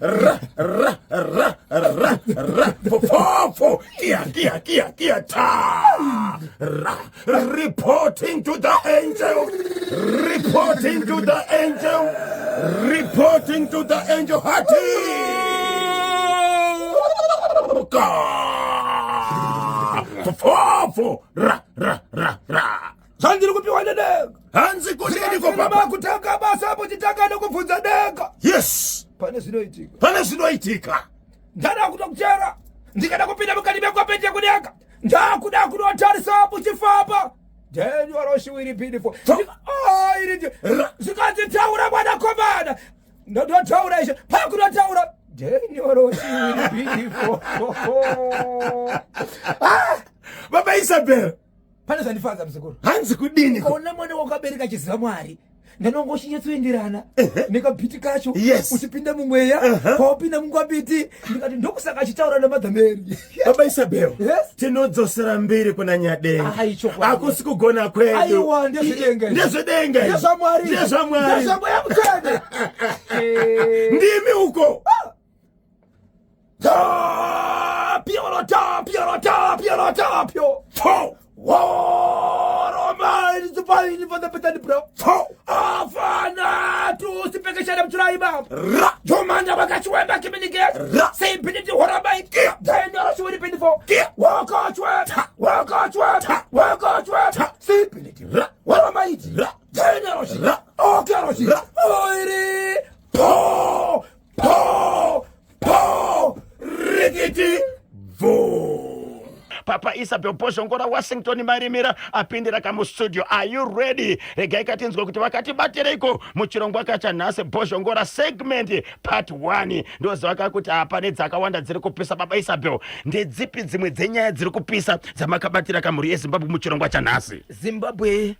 Ra ra ra ra ra fofo kia kia kia kia ta ra reporting to the angel reporting to the angel reporting to the angel hati ka fofo ra ra ra ra Zvandiri kupiwa nedenga. Hanzi kudini ko baba? Kutanga basa apo chitanga nekubvunza denga. Yes. Pane zvinoitika. Pane zvinoitika. Ndada kutokuchera. Ndikada kupinda mukati mekwapete kudenga. Ndakuda kunotarisa apo chifamba. Daniel beautiful. Ah, iri zvikanzi taura mwanakomana. Ndototaura izvo. Pakunotaura Daniel beautiful. Ah! Baba Isabel. Pane zvandifadza muzukuru. Hanzi kudini? Ukaona mwana wakabereka achiziva Mwari ndanonga uchinyatsoenderana nekabhiti kacho yes. uchipinda mumweya uh -huh. paupinda mungwabiti ndikati ndokusaka achitaura namadhameri baba Isabel yes? tinodzosera mbiri kuna Nyadenga hakusi kugona kwedu ndezvedenga ndezvedenga ndezvamwari ndezvamwari ndezvamweya mutsvene ndimi uko ah. Tapio, tapio, tapio, tapio. Fo! Po! Po! Po! Rikiti! Bvu! Papa Isabel Bhozhongora Washington Marimira apindira kamustudio. Are you ready? Regai katinzwe kuti vakatibatireiko muchirongwa kachanhasi Bhozhongora segment part 1. Ndoziva ka kuti apa nedzakawanda dziri kupisa Baba Isabel. Ndedzipi dzimwe dzenyaya dziri kupisa dzamakabatira kamhuri yeZimbabwe muchirongwa chanhasi? Zimbabwe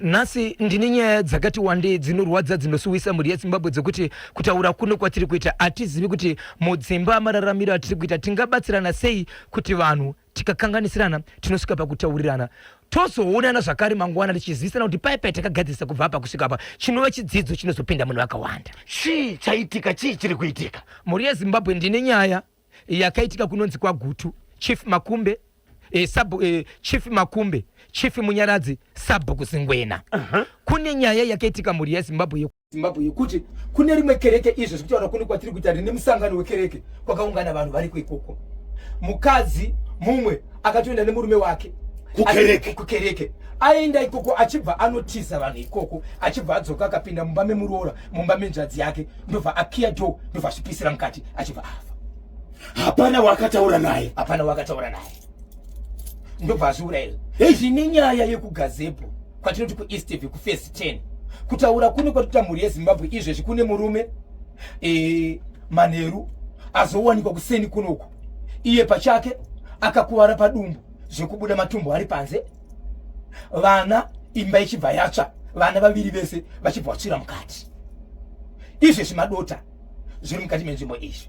Nhasi ndine nyaya dzakati wandei dzinorwadza dzinosuwisa mhuri yeZimbabwe dzekuti kutaura kuno kwatiri kuita hatizivi kuti mudzimba mararamiro atiri kuita tingabatsirana sei kuti vanhu tikakanganisirana tinosvika pakutaurirana tozoonana zvakare mangwana tichizivisana kuti pai pai takagadzirisa kubva apa kusvika apa chinova chidzidzo chinozopinda munhu vakawanda. Chii chaitika? Chii chiri kuitika? Mhuri yeZimbabwe ndine nyaya yakaitika kunonzi kwaGutu Chief Makumbe eh, sub, eh, Chief Makumbe Chief Munyaradzi Sabhuku Zingwena uh -huh. Kune nyaya yakaitika mhuri yeZimbabwe Zimbabwe yekuti kune rimwe kereke izvo zvekutaura kune kwatiri kuita rine musangano wekereke kwakaungana vanhu variko ikoko mukadzi mumwe akatoenda nemurume wake kukereke kukereke aenda ikoko achibva anotiza vanhu ikoko achibva adzoka akapinda mumba memuroora mumba menzvadzi yake ndobva akiya do ndobva azvipisira mukati achibva afa hapana wakataura naye hapana wakataura naye ndobva azviuraya zvine nyaya yekugazepo kwatinoti kueastv kufirst 10 kutaura kune kwatikuita mhuri yezimbabwe izvezvi kune murume e, manheru azowanikwa kuseni kunoku iye pachake akakuvara padumbu zvekubuda matumbu ari panze vana imba ichibva yatsva vana vaviri vese vachibva vatsvira mukati izvezvi madota zviri mukati menzvimbo izvi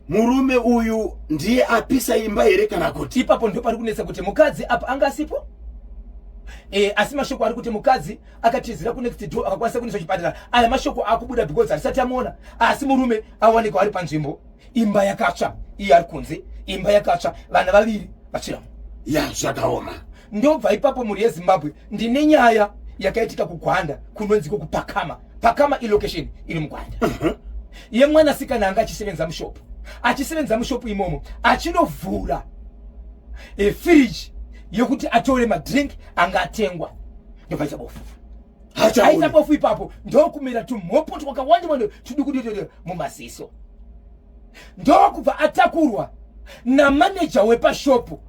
murume uyu ndiye apisa imba here kana kuti ipapo ndo pari kunetsa kuti mukadzi apa anga asipo e, asi mashoko ari kuti mukadzi akatizira kunext door akakwanisa kuendeswa chipatara aya mashoko akubuda because hatisati amuona asi murume awanikwa ari panzvimbo imba yakatsva iye ari kunze imba yakatsva vana vaviri vatsviramo ya zvakaoma ndobva ipapo mhuri yezimbabwe ndine nyaya yakaitika kugwanda kunonzi kokupakama pakama ilocation iri mugwanda uh mhm. -huh. yemwanasikana anga achisevenza mushopu achisevenza mushopu imomo achinovhura efiriji yekuti atore madrink anga atengwa ndobva aita bofu aita bofu ipapo ndokumera tumhopo twakawanda wanda tudukududu mumaziso ndokubva atakurwa namaneja wepashopu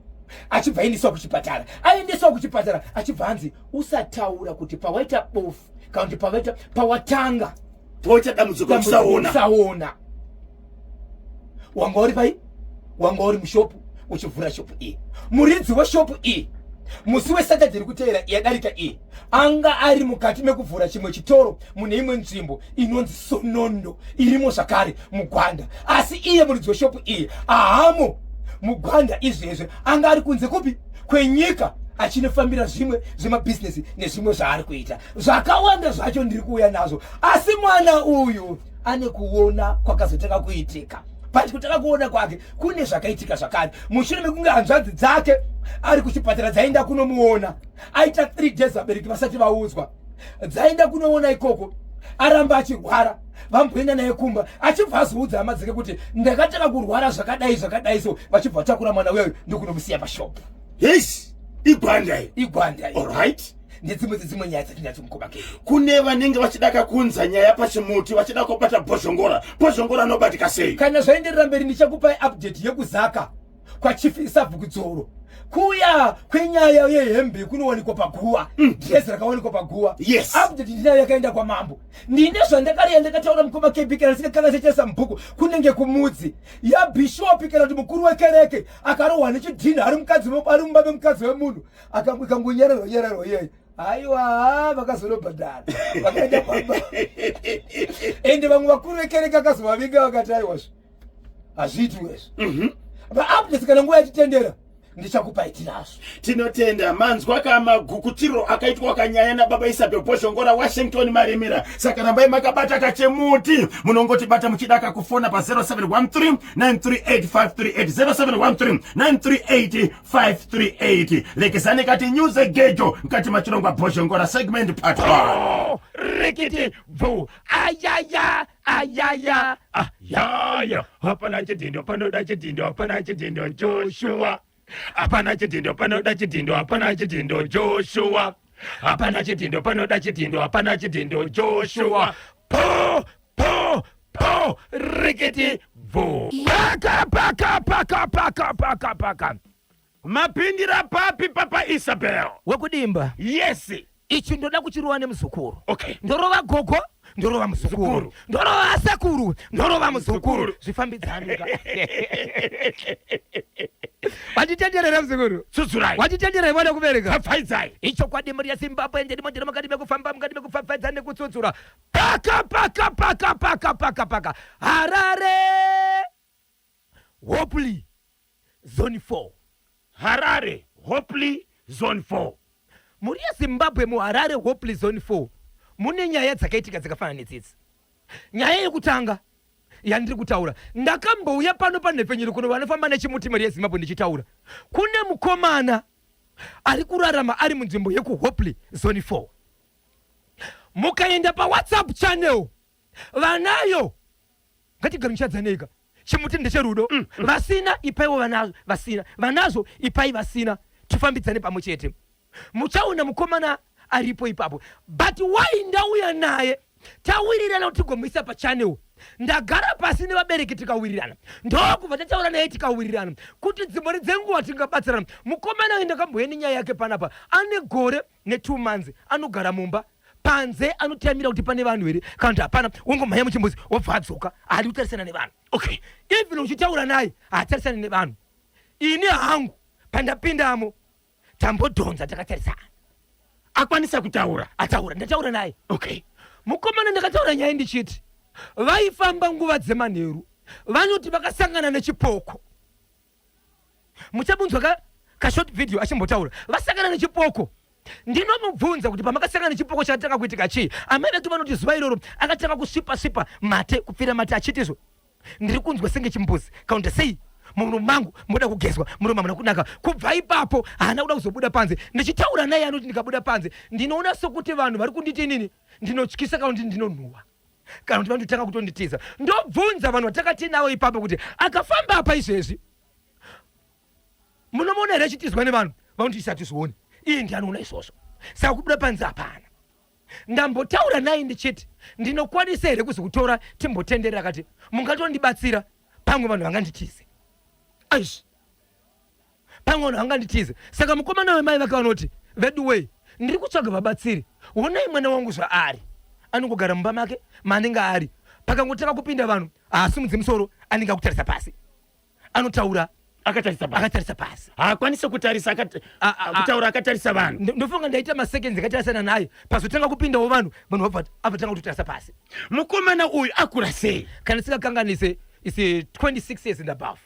achibva aendeswa kuchipatara aendeswa kuchipatara achibva anzi usataura kuti pawaita bofu kana kuti pawaita pawatanga pawaita dambudziko kusaona wanga uri pai wanga uri mushopu uchivhura shopu iyi muridzi weshopu iyi musi wesaturday iri kuteera yadarika iyi anga ari mukati mekuvhura chimwe chitoro mune imwe nzvimbo inonzi sonondo irimo zvakare mugwanda asi iye muridzi weshopu iyi ahamo mugwanda izvezve anga ari kunze kupi kwenyika achinofambira zvimwe zvemabhizinesi nezvimwe zvaari kuita zvakawanda zvacho ndiri kuuya nazvo asi mwana uyu ane kuona kwakazotanga kuitika but kutanga kuona kwake kune zvakaitika zvakare mushure mekunge hanzvadzi dzake ari kuchipatara dzaenda kunomuona aita 3 days vabereki vasati vaudzwa dzaenda kunoona ikoko aramba achirwara vamboenda naye kumba achibva azoudza hama dzake kuti ndakatanga kurwara zvakadai zvakadai so vachibva vatakura mwana uyoyo ndokunomusiya pashop. Yes, igwanda iyi. Igwanda iyi. Alright. Ndedzimwe dzedzimwe nyaya dzatinadzo mukoma ke. Kune vanenge vachida kakunza nyaya pachimuti vachida kubata bhozhongora. Bhozhongora anobatika sei? Kana zvaenderera mberi ndichakupai update yekuzaka kwachief Isabhuku Dzoro. Kuya kwenyaya yehembe kunowanikwa paguwa. Dress rakawanikwa paguwa. Yes. Update ndinayo yakaenda kwamambo. Ndine zvandakariya ndakataura mukoma KB kana ndisingakanga sechaisa mubhuku kunenge kumudzi. Yabhishopi kana kuti mukuru wekereke akarohwa nechidhinha ari mukadzi ari mumba memukadzi wemunhu akangonyararwa nyararwa iyeyo haiwa vakazonobhadhara vakaenda pamba ende vamwe vakuru vekereke akazovavinga vakati aiwazve hazviitwe izvi. Vaupdates kana nguva yatitendera ndichakupai tinazvo. Tinotenda manzwa kamagukuchiro akaitwa kanyaya nababa Isabel Bhozhongora Washington Marimira. Saka rambai makabata kachemuti, munongotibata muchida kakufona pa 0713 938 538 0713 938 538. Lekezani kati nyuze gejo mkati machirongwa Bhozhongora segment part 1. Rikiti bvu ayaya ayaya ayaya, hapana chidhindo panoda chidhindo, hapana chidhindo Joshua, hapana chidhindo panoda chidhindo, hapana chidhindo Joshua, hapana chidhindo panoda chidhindo, hapana chidhindo Joshua. Po po po rikiti bvu paka paka paka paka paka paka. Mapindira papi papa Isabel? Wekudimba. Yes. Ichi ndoda kuchirova nemuzukuru. Okay. Ndorova gogo, ndorova muzukuru. Ndorova sekuru, ndorova muzukuru. Zvifambidzane. Wanditenderera muzukuru. Tsutsurai. Wanditenderera mwana kubereka. Pfapfaidzai. Ichokwadi mhuri yeZimbabwe ndiri mundiro mukati mekufamba mukati mekupfapfaidza nekutsutsura. Paka paka paka paka paka paka. Harare. Hopley Zone 4. Harare Hopley Zone 4. Mhuri yeZimbabwe muHarare Hopley Zone 4 mune nyaya dzakaitika dzakafanana nedzidzi. Nyaya yekutanga yandiri kutaura, ndakambouya pano panhepfenyuro kuno vanofamba nechimuti mhuri yeZimbabwe ndichitaura. Kune mukomana ari kurarama ari munzvimbo yekuHopley Zone 4. Mukaenda paWhatsApp channel vanayo ngatigamuchidzanei ka chimuti ndecherudo vasina ipaiwo vanazvo vasina vanazvo ipai vasina tifambidzane pamwe chete muchaona mukomana aripo ipapo but why ndauya naye tawirirana kuti tigomuisa pachannel ndagara pasi nevabereki tikawirirana ndokubva tataura naye tikawirirana kuti dzimwe dzenguva tingabatsirana mukomana uyu ndakambouya nenyaya yake panapa ane gore ne2 months anogara mumba panze anotamira kuti pane vanhu here kana kuti hapana wongomhanya muchimbuzi wobva adzoka haadi kutarisana nevanhu. Okay. Even uchitaura naye haatarisani nevanhu. Ini hangu pandapindamo tambodhonza takatarisana. Akwanisa kutaura? Ataura, ndataura naye. Okay. Mukomana ndakataura nyaya ndichiti vaifamba nguva dzemanheru vanoti vakasangana nechipoko. Muchabunzwa ka kashort video achimbotaura vasangana nechipoko. Ndinomubvunza kuti pamakasangana nechipoko chakatanga kuitika chii? Amai vake vanoti zuva iroro akatanga kusvipa svipa mate kupfira mate achitizvo ndiri kunzwa senge chimbuzi kana kuti sei muromo mangu moda kugezwa muromo hamuna kunaka. Kubva ipapo haana kuda kuzobuda panze. Ndichitaura naye anoti ndikabuda panze ndinoona sokuti vanhu vari kunditi inini ndinotyisa kana kuti ndinonhuwa kana kuti vanotanga kutonditiza. Ndobvunza vanhu vatakati navo ipapo kuti akafamba apa izvezvi munomuona here achitizwa nevanhu vanoti isu hatizvioni iye ndiye anoona izvozvo saka kubuda panze hapana. Ndambotaura naye ndichiti ndinokwanisa here kuzokutora timbotenderera akati mungatondibatsira pamwe vanhu vanganditize. Aish pamwe vanhu vanganditize. Saka mukomana wemai vake vanoti veduwee ndiri kutsvaga vabatsiri honai mwana wangu zvaari anongogara mumba make maanenge ari pakangotanga kupinda vanhu haasimudzi musoro anenge akutarisa pasi anotaura akatarisa pasi. Akatarisa pasi. Haakwanisi kutarisa kutaura akatarisa vanhu. Ndofunga ndaita maseconds akatarisana naye pazotanga kupindawo vanhu, vanhu vabva avatanga kutotarisa pasi. Mukomana uyu akura sei? Kana tisingakanganise Is 26 years and above.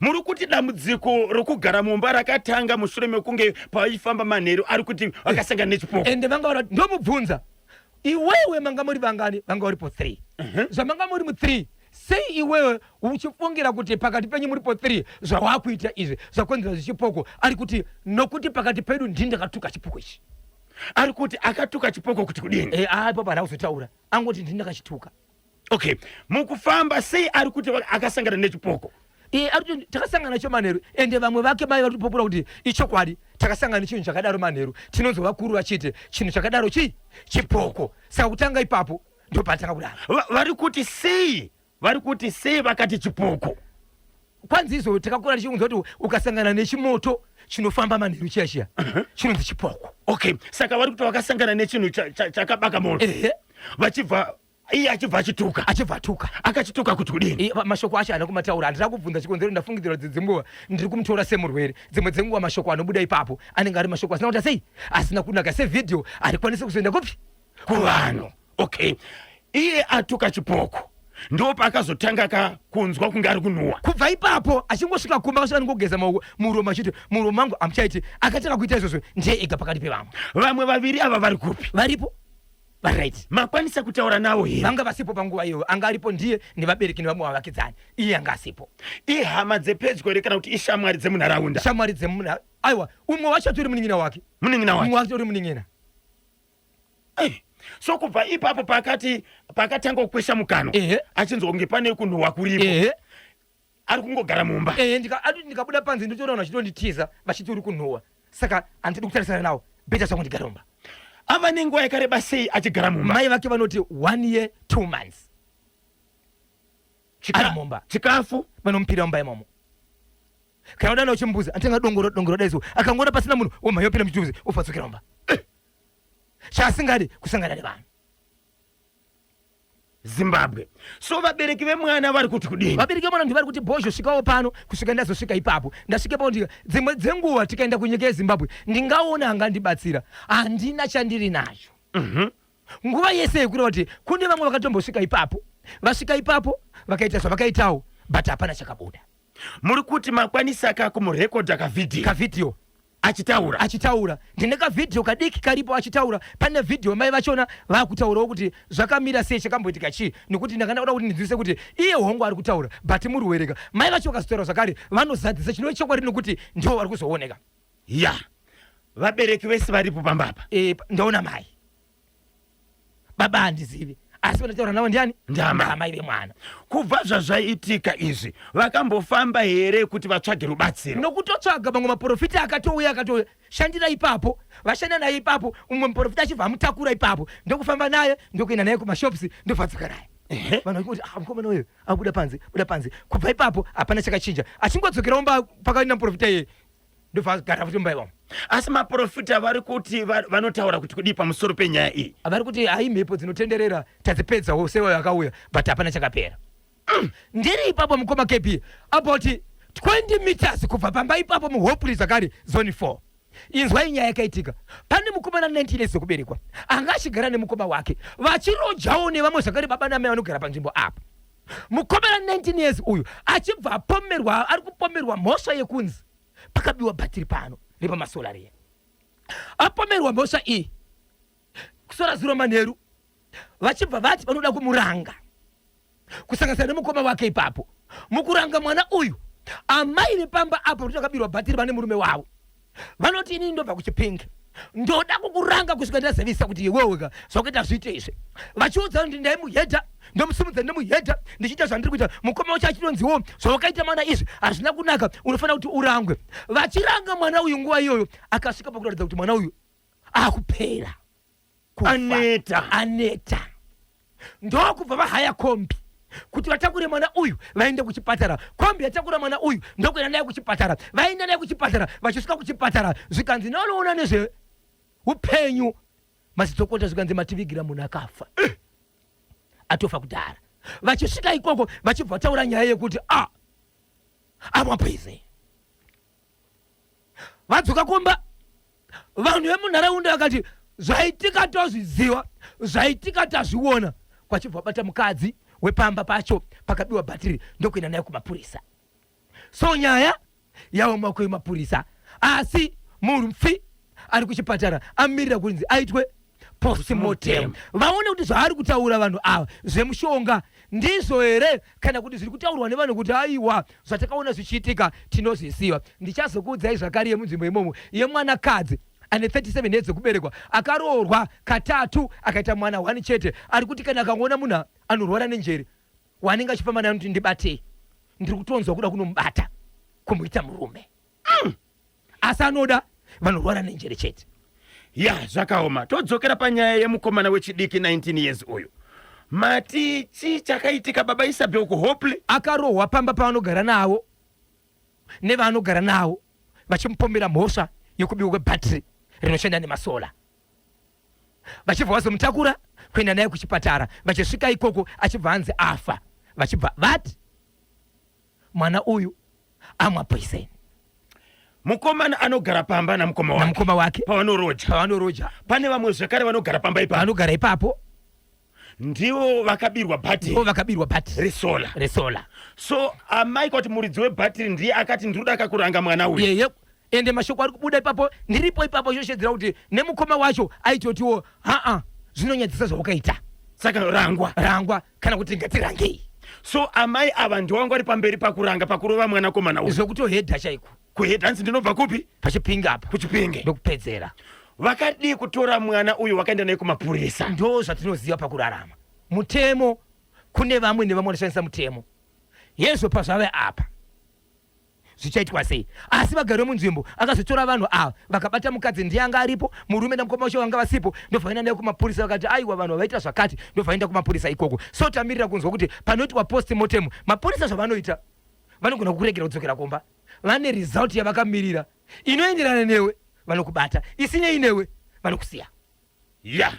Muri kuti dambudziko rokugara mumba rakatanga mushure mekunge paifamba manheru ari kuti vakasangana nechipoko. Ende vanga vari ndomubvunza iwewe manga muri vangani? Vanga varipo 3. Zvamanga muri mu 3 sei iwewe uchifungira kuti pakati penyu muripo 3 zvawakuita izvi zvakonzera zvichipoko? Ari kuti nokuti pakati pedu ndini ndakatuka chipoko ichi. Ari kuti akatuka chipoko kuti kudini? Eh, ah, ipapo haana kuzotaura, angoti ndini ndakachituka. Okay, mukufamba sei ari kuti akasangana nechipoko? Iye ari kuti takasangana nacho manheru, ende vamwe vake mai vari kutopopora kuti ichokwadi takasangana nechinhu chakadaro manheru. Tinonzwa vakuru vachiti chinhu chakadaro chii? Chipoko. Saka kutanga ipapo ndopatanga kudaro. Vari kuti sei? Vari kuti sei vakati chipoko? Kwanzi izvo takakura tichiunzwa kuti ukasangana nechimoto chinofamba manheru chiya chiya chinonzi chipoko. Okay, saka vari kuti vakasangana nechinhu chakabaka moto. Vachibva iye achibva achituka. Achibva atuka. Akachituka kuti kudini? Mashoko acho haana kumataura, handina kubvunza chikonzero. Ndafungidzira kuti dzinguva ndiri kumutora semurwere. Dzimwe dzenguva mashoko anobuda ipapo anenge ari mashoko asina kuita sei, asina kunaka. Sevhidhiyo harikwanisi kuzoenda kupi? Kuvanhu. Okay, iye atuka chipoko ndo paakazotanga ka kunzwa kunge ari kunhuwa. Kubva ipapo achingosvika kumba akasvika ningogeza maoko muromo achiti muromo mangu hamuchaiti. Akatanga kuita izvozvo ndiye ega pakati pevamwe. Vamwe vaviri ava vari kupi? Varipo, vari right. Makwanisa kutaura navo here? Vanga vasipo panguva iyoyo. Anga aripo ndiye nevabereki nevamwe vavakidzani, iye anga asipo. Ihama dzepedyo here kana kuti ishamwari dzemunharaunda? Shamwari dzemuna, aiwa, umwe wacho atori munin'ina wake. Munin'ina wake? Umwe wacho atori munin'ina. So kubva ipapo pakati pakatanga kukwesha mukanwa achinzwa kunge pane kunhuhwa kuripo, ari kungogara mumba. Ehe, ati ndikabuda panze ndotoona vanhu vachitonditiza vachiti uri kunhuhwa, saka handidi kutarisana nawo, better zvangu ndigare mumba. Ava nenguva yakareba sei achigara mumba? Mai vake vanoti 1 year 2 months ari mumba. Chikafu vanomupira mumba imomo. Kana udana uchimbuzi antenga dongoro dongoro daizo, akangoona pasina munhu womhanya opinda muchituzi ofadzokera mumba. Chaasingadi kusangana nevanhu. Zimbabwe. So vabereki vemwana vari kuti kudini? Vabereki vemwana ndivari kuti bhozho svikawo pano kusvika ndazosvika ipapo. Ndasvika ipapo ndika dzimwe dzenguva tikaenda kunyika yeZimbabwe ndingaona angandibatsira. Handina chandiri nacho. Nguva yese yekureva kuti kune vamwe vakatombosvika ipapo. Vasvika ipapo vakaita zvavakaitawo but hapana chakabuda. Muri kuti makwanisa ka kumurekodha kavhidhiyo? Kavhidhiyo. Achitaura. Achitaura. Ndine kavhidhiyo kadiki karipo achitaura. Pane vhidhiyo mai vachona vakutaurawo kuti zvakamira sei, chakamboitika chii, nekuti ndanga ndakuda kuti ndinzwise kuti iye hongu ari kutaura but murwereka. Mai vacho vakazotaura zvakare vanozadzisa chinove chokwadi nekuti ndivo vari kuzooneka. Ya. Vabereki vese varipo pamba apa? E, ndaona mai. Baba handizivi, asi vandataura navo ndiani? Ndiamai vemwana. Kubva zvazvaitika izvi vakambofamba here kuti vatsvage rubatsiro? Nokutotsvaga mamwe maprofita akatouya akatoshandira ipapo, vashanda naye ipapo, umwe muprofita achibva amutakura ipapo ndokufamba naye ndokuenda naye kumashops ndobva adzoka naye. Vanhu vachingoti ah, mukomana uyu abuda panze, buda panze. Kubva ipapo hapana chakachinja, achingodzokera mumba pakaenda muprofita iyeye ndobva agara futi mumba imomo. Asi maprofita vari kuti vanotaura kuti kudii pamusoro penyaya iyi? Vari kuti hai, mhepo dzinotenderera tadzipedzawo sewayo akauya, but hapana chakapera. Ndiri ipapo mukoma KB, about 20 meters kubva pamba ipapo muHopely zvakare zone 4. Inzwai nyaya yakaitika. Pane mukomana 19 years dzekuberekwa anga achigara nemukoma wake vachirojawo nevamwe zvakare baba namai vanogara panzvimbo apa. Mukomana 19 years uyu achibva apomerwa, ari kupomerwa mhosva yekunzi pakabiwa bhatiri pano repamasolar riya. Apomerwa mhosva iyi kusora zuro manheru, vachibva vati vanoda kumuranga kusanganisira nemukoma wake ipapo. Mukuranga mwana uyu, amai vepamba apo kuti vakabirwa bhatiri vane murume wavo vanoti inini ndobva kuChipinge, ndoda kukuranga kusvika ndazivisa kuti iwewe ka zvakuita zviite izvi. Vachiudza kuti ndaimuhedha, ndomusimudza, ndomuhedha ndichiita zvandiri kuita. Mukoma wacho achitonziwo zvawakaita mwana izvi hazvina kunaka, unofanira kuti urangwe. Vachiranga mwana uyu nguva iyoyo akasvika pakuratidza kuti mwana uyu akupera kufa. Aneta. Aneta. Ndokubva vahaya kombi kuti vatakure mwana uyu vaende kuchipatara. Kombi yatakura mwana uyu ndokuenda naye kuchipatara. Vaenda naye kuchipatara, vachisvika kuchipatara zvikanzi nevanoona nezveupenyu mazidhokota, zvikanzi mativigira munhu akafa, atofa kudhara. Vachisvika ikoko vachibva vataura nyaya yekuti a amwa poison. Vadzoka kumba, vanhu vemunharaunda vakati zvaitika tozviziva, zvaitika tazviona. Kwachibva vabata mukadzi wepamba pacho pakabiwa bhatiri ndokuenda naye kumapurisa. So nyaya yava mumaoko emapurisa asi mufi ari kuchipatara amirira kunzi aitwe postmortem vaone kuti zvaari kutaura vanhu ava zvemushonga ndizvo here kana kuti zviri kutaurwa nevanhu kuti aiwa zvatakaona zvichiitika tinozvisiva. Ndichazokuudzai zvakare yemunzvimbo imomo yemwanakadzi ane 37 years dzekuberekwa akaroorwa katatu akaita mwana one chete ari kuti kana akangoona munhu anorwara nenjere waanenge achifamba naye anoti ndibatei ndiri kutonzwa kuda kunomubata kumuita murume Asi anoda vanorwara nenjere chete. Ya, zvakaoma. Todzokera panyaya yemukomana wechidiki 19 years uyu. Mati chii chakaitika baba Isabel kuHopley? Akarohwa pamba pavanogara navo nevaanogara navo vachimupomera mhosva yekubiwa kwebhatiri rinoshanda nemasola vachibva vazomutakura kuenda naye kuchipatara vachisvika ikoko achibva anzi afa vachibva vati mwana uyu amwa poison. Mukomana anogara pamba namukoma wake. Namukoma wake. Pavanoroja. Pavanoroja. Pane vamwe zvekare vanogara pamba ipapo. Vanogara ipapo. Ndivo vakabirwa bhatiri. Ndivo vakabirwa bhatiri. Resola. Resola. So amai kwati muridzi webhatiri ndiye akati ndiri kuda kuranga mwana uyu. Yeye. Ende mashoko ari kubuda ipapo ndiripo ipapo zvoshedzera kuti nemukoma wacho aitotiwo haa zvinonyadzisa zvawakaita. Saka rangwa. Rangwa kana kuti ngatirangei. So amai ava ndiwo vanga vari pamberi pakuranga pakurova mwanakomana uyu. Zvekutohedha chaiko. Kuhedha hanzi ndinobva kupi? Pachipinge apa. Kuchipinge. Ndokupedzera. Vakadii kutora mwana uyu vakaenda naye kumapurisa? Ndo zvatinoziva pakurarama. Mutemo kune vamwe nevamwe vanoshandisa mutemo. Hezvo pazvave apa. Zvichaitwa sei? Asi vagari vemunzvimbo akazotora vanhu ava vakabata mukadzi ndiye anga aripo, murume namukoma wacho vanga vasipo, ndobva vaenda naye kumapurisa vakati aiwa vanhu vaita zvakati, ndobva vaenda kumapurisa ikoko. So tamirira kunzwa kuti panoitwa post mortem mapurisa zvavanoita vanogona kukuregera kudzokera kumba vane result yavakamirira inoenderana newe vanokubata, isinei newe vanokusiya. Ya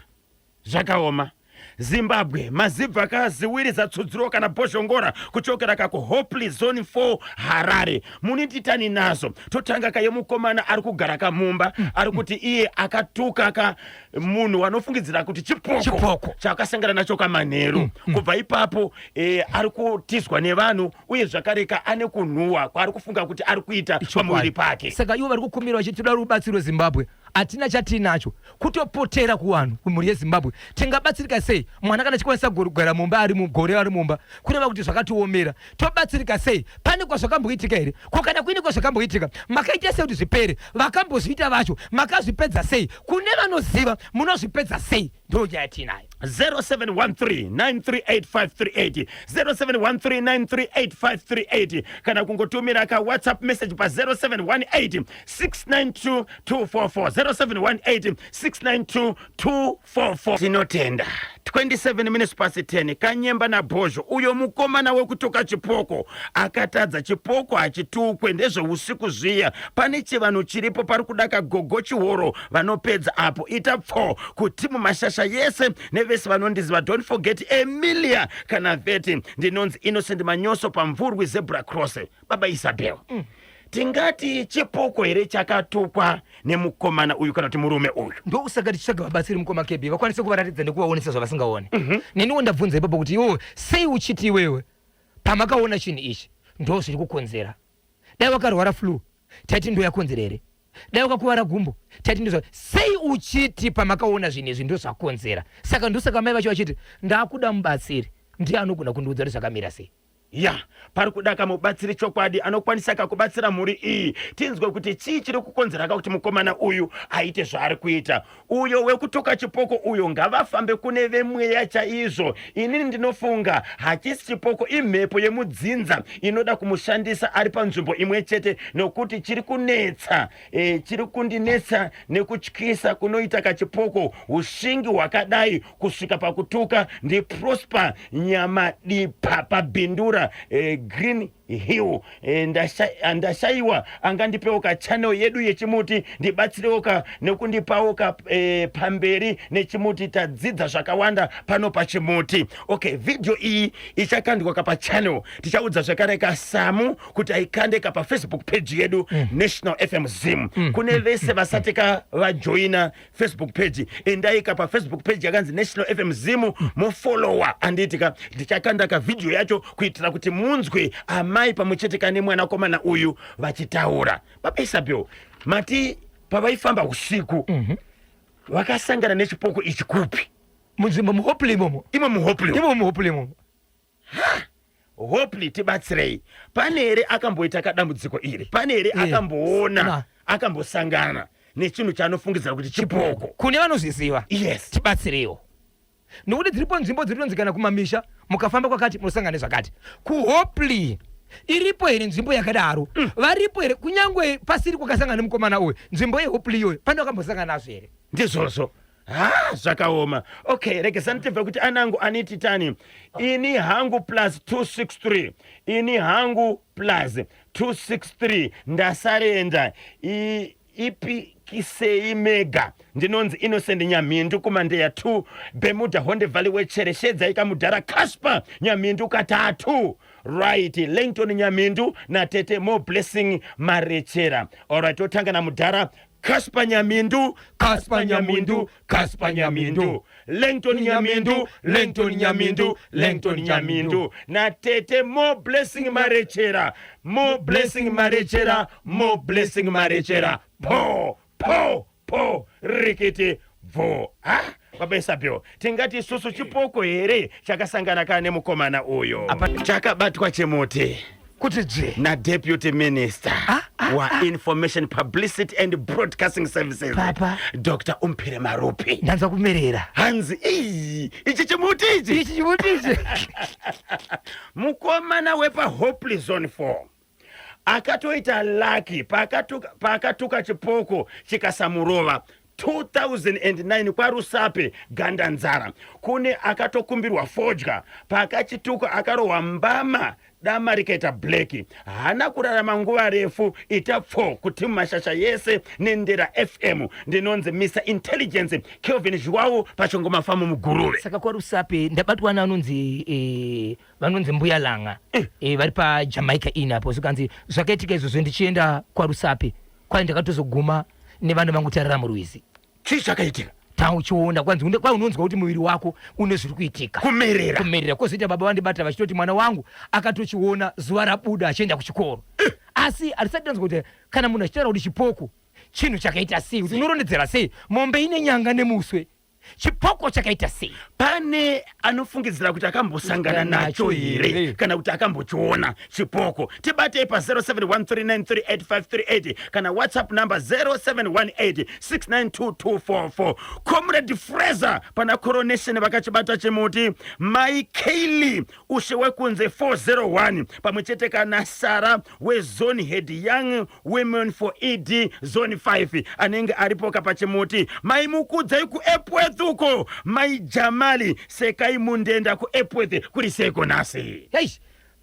zvakaoma. Zimbabwe mazibva ka ziwiri zatsudzirwa kana bhozhongora kuchokera ka ku Hopley Zone 4 Harare. Munititani nazo. Totanga ka yemukomana ari kugara ka mumba ari kuti iye akatuka ka munhu wanofungidzira kuti chipoko, Chipoko. chakasangana nacho kamanheru. Kubva ipapo eh, ari kutizwa nevanhu uye zvakare ka ane kunhuwa kwaari kufunga kuti ari kuita pamuviri pake. Saka ivo vari kukumbira vachiti toda rubatsiro Zimbabwe hatina chatiinacho kutopotera kuvanhu kumhuri yeZimbabwe tingabatsirika sei mwana kana achikwanisa kugara mumba ari mugore ari mumba kureva kuti zvakatiomera tobatsirika sei pane kwazvakamboitika here ko kana kuine kwazvakamboitika makaita sei kuti zvipere vakambozviita vacho makazvipedza sei kune vanoziva munozvipedza sei ndo nyaya yatiinayo. 0713938538 0713938538 kana kungotumira ka WhatsApp message pa 0718 692 244 0718 692 244. Tinotenda. 27 minutes past 10 Kanyemba naBhozho uyo mukomana wekutuka chipoko akatadza chipoko hachitukwe ndezveusiku zviya pane chivanhu chiripo pari kudaka gogo chihoro vanopedza apo ita pfo kutimu mashasha yese nevese vanondiziva don't forget Emilia kana veti ndinonzi Innocent Manyoso pamvurwi zebra cross Baba Isabel, tingati chipoko here chakatukwa nemukomana uyu kana kuti murume uyu? Ndokusaka tichitsvaga vabatsiri mukoma KB vakwanise kuvaratidza nekuvaonesa zvavasingaone. Neniwo ndabvunza ipapo kuti iwewe sei uchiti iwewe pamakaona chinhu ichi ndo zviri kukonzera. Dai wakarwara flu taiti ndoyakonzera here? Dai wakakuvara gumbo taiti ndozva sei uchiti pamakaona zvinhu izvi ndozvakonzera? Saka ndosaka mai vacho vachiti ndakuda mubatsiri ndiye anogona kundiudza kuti zvakamira sei. Yah pari kudaka mubatsiri chokwadi anokwanisaka kubatsira mhuri iyi tinzwe kuti chii chiri kukonzeraka kuti mukomana uyu aite zvaari kuita uyo wekutuka chipoko uyo ngavafambe kune vemweya chaizvo inini ndinofunga hachisi chipoko imhepo yemudzinza inoda kumushandisa ari panzvimbo imwe chete nokuti chiri kunetsa e, chiri kundinetsa nekutyisa kunoita kachipoko ushingi hwakadai kusvika pakutuka ndiProsper Nyamadipa pabindura e, Green Hill. E, ndashaiwa angandipewo ka channel yedu yechimuti ndibatsirewo ka nekundipawo ka e, pamberi nechimuti. Tadzidza zvakawanda pano pachimuti. Okay, video iyi ichakandwa ka pachannel, tichaudza zvakare kaSamu kuti aikande ka pafacebook page yedu National FM Zim. Kune vese vasati ka vajoina Facebook page, endai ka pafacebook page yakanzi National FM Zim, mofollowa, anditi ka? Ndichakanda ka video yacho kuitira kuti munzwe amai pamwe chete ka nemwanakomana uyu vachitaura. Baba Isabel, mati pavaifamba usiku vakasangana nechipoko ichi kupi? Munzvimbo muHopley imomo. Imo muHopley? Imo muHopley imomo. Hopley, tibatsirei, pane here akamboita kadambudziko iri? Pane here akamboona, akambosangana nechinhu chaanofungidzira kuti chipoko? Kune vanozviziva, tibatsireiwo, nokuti dziripo nzvimbo dziri tonzi kana kumamisha mukafamba kwakati munosangana nezvakati. KuHopley iripo here nzvimbo yakadaro? Varipo here, kunyange pasiri kwakasangana nemukomana uyu, nzvimbo yeHopley iyoyo pane wakambosangana nazvo here? Ndizvozvo. Ha, zvakaoma. Okay, regesani tibve kuti anangu aniti tani. Ini hangu plus 263, ini hangu plus 263, ndasarenda. Ipikisei mega. Ndinonzi Innocent Nyamhindu kuMandeya 2, Bemuda Honde Valley wechere. Shedzai kamudhara Casper Nyamhindu katatu. Right, Langton Nyamhindu natete More Blessing Marechera. Alright, totanga namudhara Casper Nyamindu, Casper Nyamindu, Casper Nyamindu, Langton Nyamindu, Langton Nyamindu, Langton Nyamindu natete More Blessing Marechera, More Blessing Marechera, More Blessing Marechera. Po po po, rikiti bvo. Ha, baba Isabel, tingati isusu chipoko here chakasangana kana nemukomana uyo? Chakabatwa chimuti kuti dzve naDeputy Minister waInformation, Publicity and Broadcasting Services, Papa. Dr Omphile Marupi. Ndanzwa kumerera. Hanzi iyi, ichi chimuti ichi. Ichi chimuti ichi. Mukomana wepaHopley Zone 4 akatoita lucky paakatuka chipoko chikasamurova. 2009 kwaRusape Gandanzara kune akatokumbirwa fodya, paakachituka akarohwa mbama, dama rikaita black, haana kurarama nguva refu. Ita pfo kuti mashasha yese neNdera FM. Ndinonzi Mr Intelligence Kelvin Zhuwawu paChongoma Famu muGuruve. Saka kwaRusape ndabatwa naanonzi vanonzi Mbuya Langa, vari paJamaica Inn apo. Zvikanzi zvakaitika izvozvo ndichienda kwaRusape, kwai ndakatozoguma nevana vangu tarara murwizi. Chii chakaitika? Tauchiona kwanzi kwai unonzwa kuti muviri wako une zviri kuitika. Kumerera. Kumerera. Kwozoita baba vandibata vachitoti mwana wangu akatochiona zuva rabuda achienda kuchikoro, asi hatisati tanzwa kuti kana munhu achitaura kuti chipoko chinhu chakaita sei, kuti unorondedzera sei mombe ine nyanga nemuswe, chipoko chakaita sei? Pane anofungidzira kuti akambosangana nacho here kana kuti akambochiona chipoko? Tibatei pa0713938538 kana WhatsApp number 0718692244. Comrade Fraser pana Coronation vakachibata chimuti. Mai Kayli Ushe wekunze 401 pamwe chete kana Sara wezone head Young Women for ED Zone 5 anenge aripo kapachimuti. Mai Mukudzai kuEpworth uko, Mai Jamali Sekai Mundenda kuEpworth, kuri seko nhasi? Hei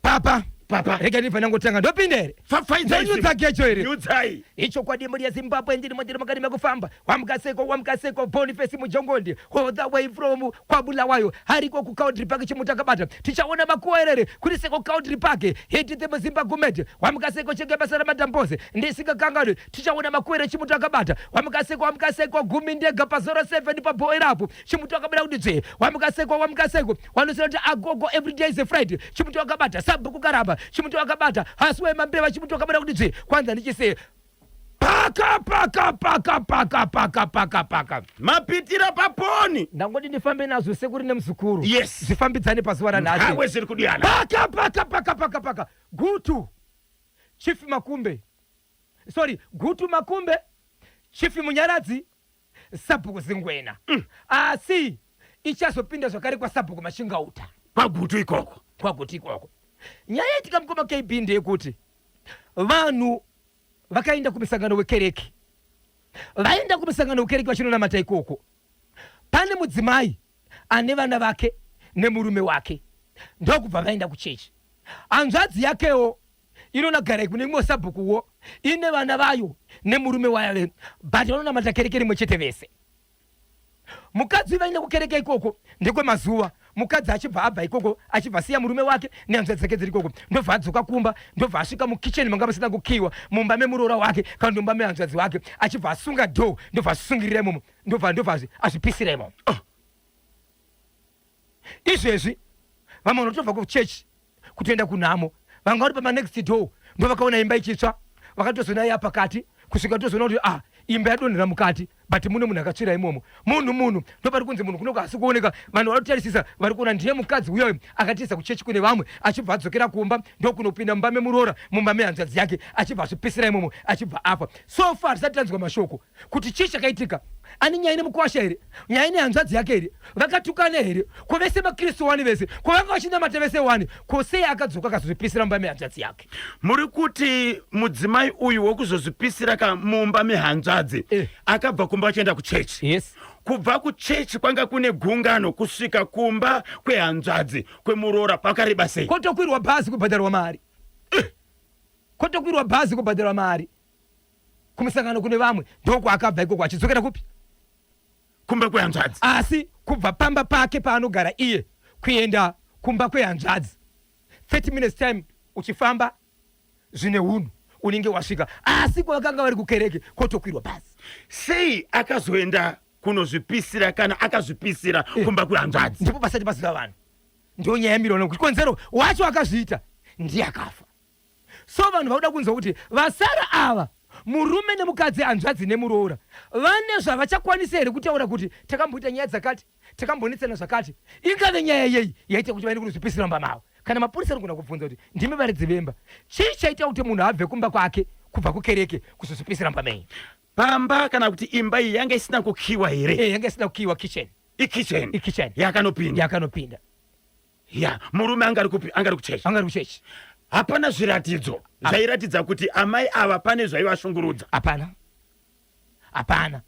papa. Papa. Rega ndibva ndangotanga, ndopinda here? Fafaidzai. Ndonyudza gejo here? Nyudzai. Ichokwadi, mhuri yeZimbabwe, ndirimo, ndiri mukati mekufamba. Wamukaseko, wamukaseko, Boniface Mujongondi all the way from kwaBulawayo, hariko kuCountry Park. Chimuti akabata, tichaona makuwerere kuri seko Country Park. Hit the Muzimba Gumede, wamukaseko, chenge basa ramadamboze ndisingakanganwi. Tichaona makuwere, chimuti akabata. Wamukaseko, wamukaseko, gumi ndega pa07 paboerapo, chimuti akabata kuti dzve. Wamukaseko, wamukaseko, wanosira kuti agogo, every day is a Friday. Chimuti wakabata. Sabhuku Karamba, chimuti wakabata. Hasi wemambeva, chimuti wakabata kuti dzve. Kwanza ndichise paka paka paka paka paka paka paka. Mapitira paponi. Ndangoti ndifambe nazvo sekuri nemuzukuru. Yes. Zvifambidzane pazuva ranhasi. Hawe zviri kudiyana. Paka paka paka paka paka, Gutu Chief Makumbe, sorry, Gutu Makumbe, Chief Munyaradzi, Sabhuku Zingwena. Asi ichazopinda zvakare kwasabhuku Machingauta. Kwagutu ikoko. Kwagutu ikoko. Nyaya yaitika, mukoma KB, ndeyekuti vanhu vakaenda kumusangano wekereke. Vaenda kumusangano wekereke vachinonamata ikoko, pane mudzimai ane vana vake nemurume wake, ndokubva vaenda kuchechi. Hanzvadzi yakewo. Inonagara kune imwe sabhukuwo ine vana vayo nemurume wayo, but vanonamata kereke rimwe chete vese. Mukadzi vaenda kukereke ikoko ndekwemazuva, mukadzi achibva abva ikoko, achibva asiya murume wake nehanzvadzi dzake dziri ikoko, ndobva adzoka kumba, ndobva asvika mukicheni manga musina kukiwa, mumba memuroora wake kana mumba mehanzvadzi wake, achibva asunga door, ndobva asungirira imomo, ndobva azvipisira imomo. Oh. Izvezvi vamwe vanotobva kuchechi kutoenda kunhamo, vanga vari pamanext door ndovakaona imba ichitsva, vakatozoona iya pakati kusvika tozoona kuti ah, imba yadonhera mukati, but mune munhu akatsvira imomo. Munhu ndopari kunzi munhu kunoko asi kuoneka. Vanhu vari kutarisisa, vari kuona ndiye mukadzi uyoyo akatiza kuchechi kune vamwe, achibva adzokera kumba, ndokunopinda mumba memuroora, mumba mehanzvadzi yake, achibva azvipisira imomo, achibva afa. So far tisati tanzwa mashoko kuti chii chakaitika. Ane nyaya nemukwasha here? Nyaya nehanzvadzi yake here? Vakatukana here? Ko vese maKristu wani vese? Ko vanga vachinamata vese wani? Ko sei akadzoka akazozvipisira mumba mehanzvadzi yake? Muri kuti mudzimai uyu wokuzozvipisira ka mumba mehanzvadzi akabva kumba achienda kuchechi? Yes. Kubva kuchechi kwanga kune gungano kusvika kumba kwehanzvadzi kwemuroora pakareba sei? Kotokwirwa bhazi kubhadharwa mari. Kotokwirwa bhazi kubhadharwa mari. Kumusangano kune vamwe ndokwaakabva ikoko achidzokera kupi? Kumba kwehanzvadzi. Asi kubva pamba pake paanogara iye kuenda kumba kwehanzvadzi 30 minutes time uchifamba zvine hunhu unenge wasvika, asi kwavakanga vari kukereke kotokwirwa bhazi. Sei akazoenda kunozvipisira kana akazvipisira kumba kwehanzvadzi? Ndipo pasati paziva vanhu, ndiyo nyaya yamirwa nokuti konzero wacho akazviita ndiye akafa. So vanhu vakuda kunzwa kuti vasara ava, murume nemukadzi, hanzvadzi nemuroora, vane zvavachakwanisa here kutaura kuti takamboita nyaya dzakati, takambonetsana zvakati. Ingave nyaya yei yaita kuti vaende kunozvipisira mumba mavo? Kana mapurisa anogona kubvunza kuti ndimi varidzi vemba, chii chaita kuti munhu abve kumba kwake kubva kukereke kuzozvipisira mumba menyu? Pamba kana kuti imba iyi yanga isina kukiwa here? Eh, yanga isina kukiwa, kitchen. Ikitchen. Ikitchen. Yakanopinda. Yakanopinda. Ya, murume anga ari kupi? Anga ari kuchechi. Anga ari kuchechi. Hapana zviratidzo zvairatidza kuti amai ava pane zvaivashungurudza. Hapana. Hapana.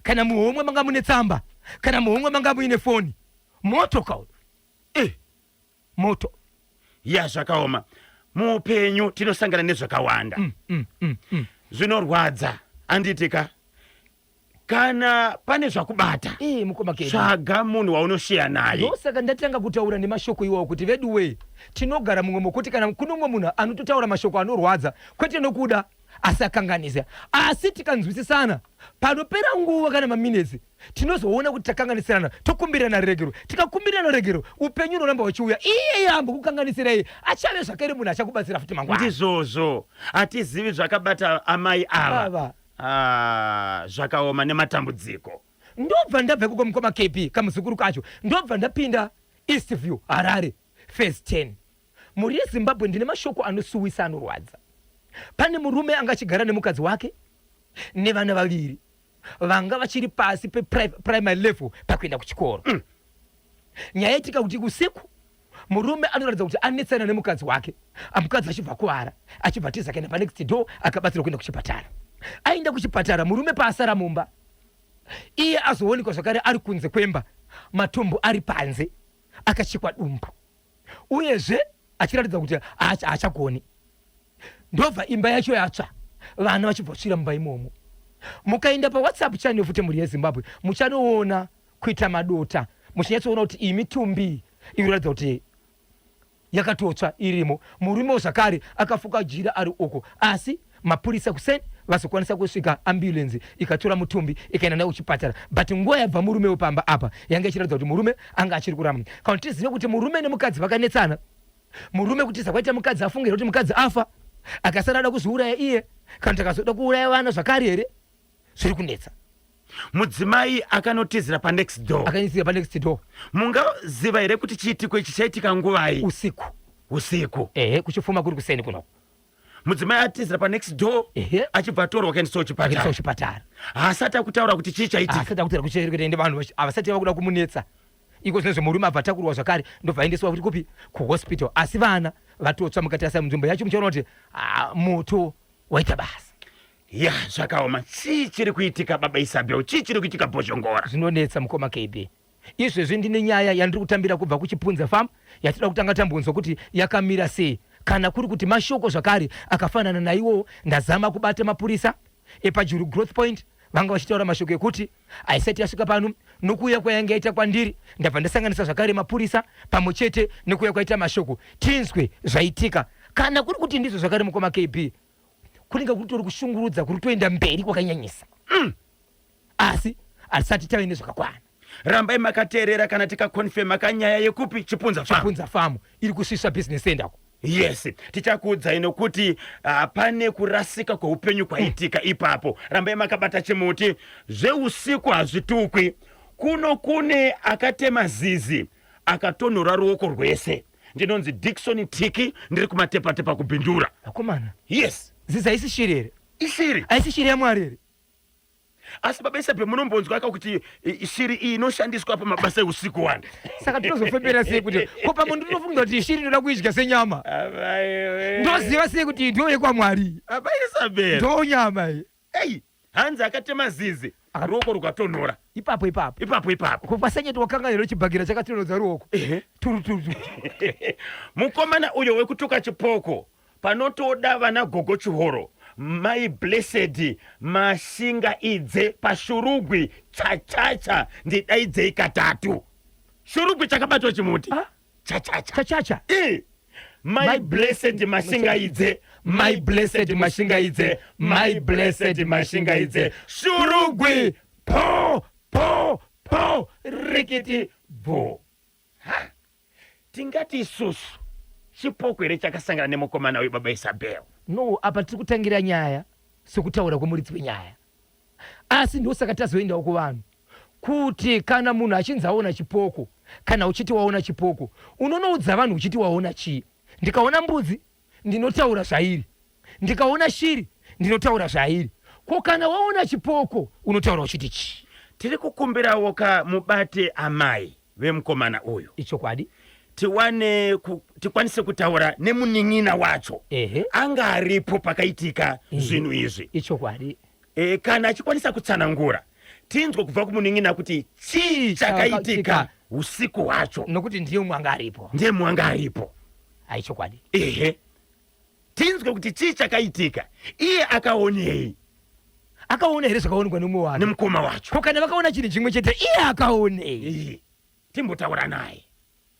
Kana muhomwe manga mune tsamba, kana muhomwe manga muine foni. Moto kauri. Moto. Ya, zvakaoma. Muupenyu tinosangana nezvakawanda. Zvinorwadza, handiti ka? Kana pane zvakubata, Eh, mukoma Kedi. tsvaga munhu waunosheya naye. Ndosaka ndatanga kutaura nemashoko iwawo kuti veduwee tinogara mumwe mokuti kana kune umwe munhu anototaura mashoko anorwadza kwete nokuda asi akanganisa, asi tikanzwisisana panopera nguva kana maminetsi tinozoona kuti takanganisirana tokumbirana ruregero. Tikakumbirana ruregero upenyu unoramba huchiuya. Iye yambo kukanganisirai achave zvakare munhu achakubatsira futi mangwana. Ndizvozvo, hatizivi zvakabata amai ava. Ava. Ah, zvakaoma nematambudziko. Ndobva ndabva ikoko mukoma KB kamuzukuru kacho ndobva ndapinda East View Harare phase 10. Mhuri yeZimbabwe ndine mashoko anosuwisa anorwadza. Pane murume anga achigara nemukadzi wake nevana vaviri vanga vachiri pasi peprimary level pakuenda kuchikoro. Nyaya yaitika kuti usiku murume anoratidza kuti anetsana nemukadzi wake, mukadzi achibva akuvara, achibva atiza akaenda panext door, akabatsirwa kuenda kuchipatara. Aenda kuchipatara murume paasara mumba, iye azoonekwa zvakare ari kunze kwemba, matumbu ari panze, akachekwa dumbu, uyezve achiratidza kuti haachagoni. Ndobva imba yacho yatsva, vana vachibva vatsvira mumba imomo. Mukaenda paWhatsApp channel futi mhuri yeZimbabwe muchanoona kuita madota, muchinyatsoona kuti iyi mitumbi iri kuratidza kuti yakatotsva irimo. Murumewo zvakare akafuka jira ari uko, asi mapurisa kuseni vazokwanisa kusvika, ambulance ikatora mutumbi ikaenda nayo kuchipatara. But nguva yabva murumewo pamba apa yanga ichiratidza kuti murume anga achiri kuramba. Kana tizive kuti murume nemukadzi vakanetsana, murume kutiza kwaita mukadzi afungira kuti mukadzi afa, akasara ada kuzviuraya iye, kana kuti akazoda kuuraya vana zvakare here, zviri kunetsa. Mudzimai akanotizira panext door. Akanotizira panext door. Mungaziva here kuti chiitiko ichi chaitika nguvai? Usiku. Usiku. Ehe, kuchifuma kuri kuseni kunoko. Mudzimai atizira panext door. Ehe. Achibva atorwa akaendeswa kuchipatara. Akaendeswa kuchipatara. Haasati akutaura kuti chii chaitika. Haasati akutaura kuti chii chaitika, vanhu havasati vakuda kumunetsa. Iko zvino zvemurume abva atakurwa zvakare ndobva aendeswa futi kupi? Kuhospital. Asi vana vatotsva. Mukatarisa munzvimbo yacho muchaona kuti moto waita basa. Ya, zvakaoma. Chii chiri kuitika baba Isabel? Chii chiri kuitika Bhozhongora? Zvinonetsa mukoma KB. Izvezvi ndine nyaya yandiri kutambira kubva kuChipunza Farm yatinoda kutanga tambonzwa kuti yakamira sei. Kana kuri kuti mashoko zvakare akafanana naiwowo, ndazama kubata mapurisa epaJuru Growth Point vanga vachitaura mashoko ekuti haisati yasvika pano nokuuya kwayange yaita kwandiri ndabva ndasanganisa zvakare mapurisa pamwe chete nekuuya kwaita mashoko tinzwe zvaitika kana kuri kuti ndizvo zvakare mukoma KB kunenge kutori kushungurudza kuri kutoenda mberi kwakanyanyisa mm. Asi hatisati tave nezvakakwana. Rambai makateerera kana tikakonfema kanyaya yekupi Chipunza Farm. Chipunza Farm iri kusvisva business center ko. Yes, tichakuudzai nokuti hapane kurasika kweupenyu kwaitika ipapo. Rambai makabata chimuti. Zveusiku hazvitukwi. Kuno kune akatema zizi akatonhora ruoko rwese. Ndinonzi Dickson Tiki, ndiri kumatepatepa kuBindura. Vakomana. Yes. Zizi haisi shiri here? Ishiri. Haisi shiri yaMwari here? Asi baba Isabel munombonzwa ka kuti shiri iyi inoshandiswa pamabasa eusiku wani. Saka tinozofembera sei kuti ko pamwe ndinofunga kuti shiri inoda kuidya senyama. Ndoziva sei kuti ndiyo yekwaMwari. Baba Isabel. Ndo nyama iyi. Ei, hanzi akatema zizi ruoko rukatonhora. Ipapo ipapo. Ipapo ipapo. Ko pasanyati wakanga hero chibhakera chakatonhodza ruoko. Turu turu turu. Mukomana uyo wekutuka chipoko Panotoda vana gogo Chihoro, mai Blessed Mashingaidze paShurugwi chachacha ndidaidzei katatu. Shurugwi chakabatwa chimuti. Ah? Chachacha. Chachacha. Eh. Mai Blessed Mashingaidze, mai Blessed Mashingaidze, mai Blessed Mashingaidze. Shurugwi po po po rikiti bvo. Ha! Tingati isusu chipoko here chakasangana nemukomana uyu baba Isabel? No, apa tiri kutangira nyaya sekutaura kwemuridzi wenyaya. Asi ndosaka tazoendawo kuvanhu kuti kana munhu achinzi aona chipoko kana uchiti waona chipoko unonoudza vanhu uchiti waona chii. Ndikaona mbudzi ndinotaura zvairi, ndikaona shiri ndinotaura zvairi. Ko kana waona chipoko unotaura uchiti chii? Tiri kukumbirawo ka mubate amai vemukomana uyu. Ichokwadi. Tiwane ku, tikwanise kutaura nemunin'ina wacho. Ehe. Anga aripo pakaitika zvinhu izvi. Ichokwadi. E, kana achikwanisa kutsanangura tinzwe kubva kumunin'ina kuti chii chakaitika usiku hwacho. Nokuti ndiye umwe anga aripo. Ndiye mumwe anga aripo. Haichokwadi. Ehe. Tinzwe kuti chii chakaitika. Iye akaonei? Akaona here zvakaonekwa nemumwe wake? Nemukoma wacho. Ko kana vakaona chinhu chimwe chete iye akaonei? Timbotaura naye.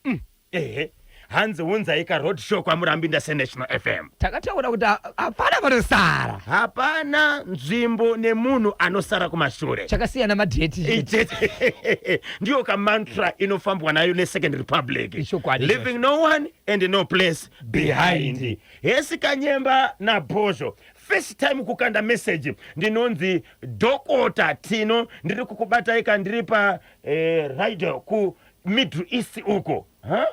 Mm. Ehe. Hanzi unzai ka road show kwaMurambinda seNational FM. Takataura kuti hapana panosara. Hapana nzvimbo nemunhu anosara kumashure. Chakasiyana madheti. Chete. Ndiyo ka mantra inofambwa nayo neSecond Republic. Ichokwadi. Leaving no one and no place behind. Hesi Kanyemba naBhozho. First time kukanda message ndinonzi Dhokota Tino ndiri kukubatai ka ndiri pa eh, rider ku Middle East uko. Huh?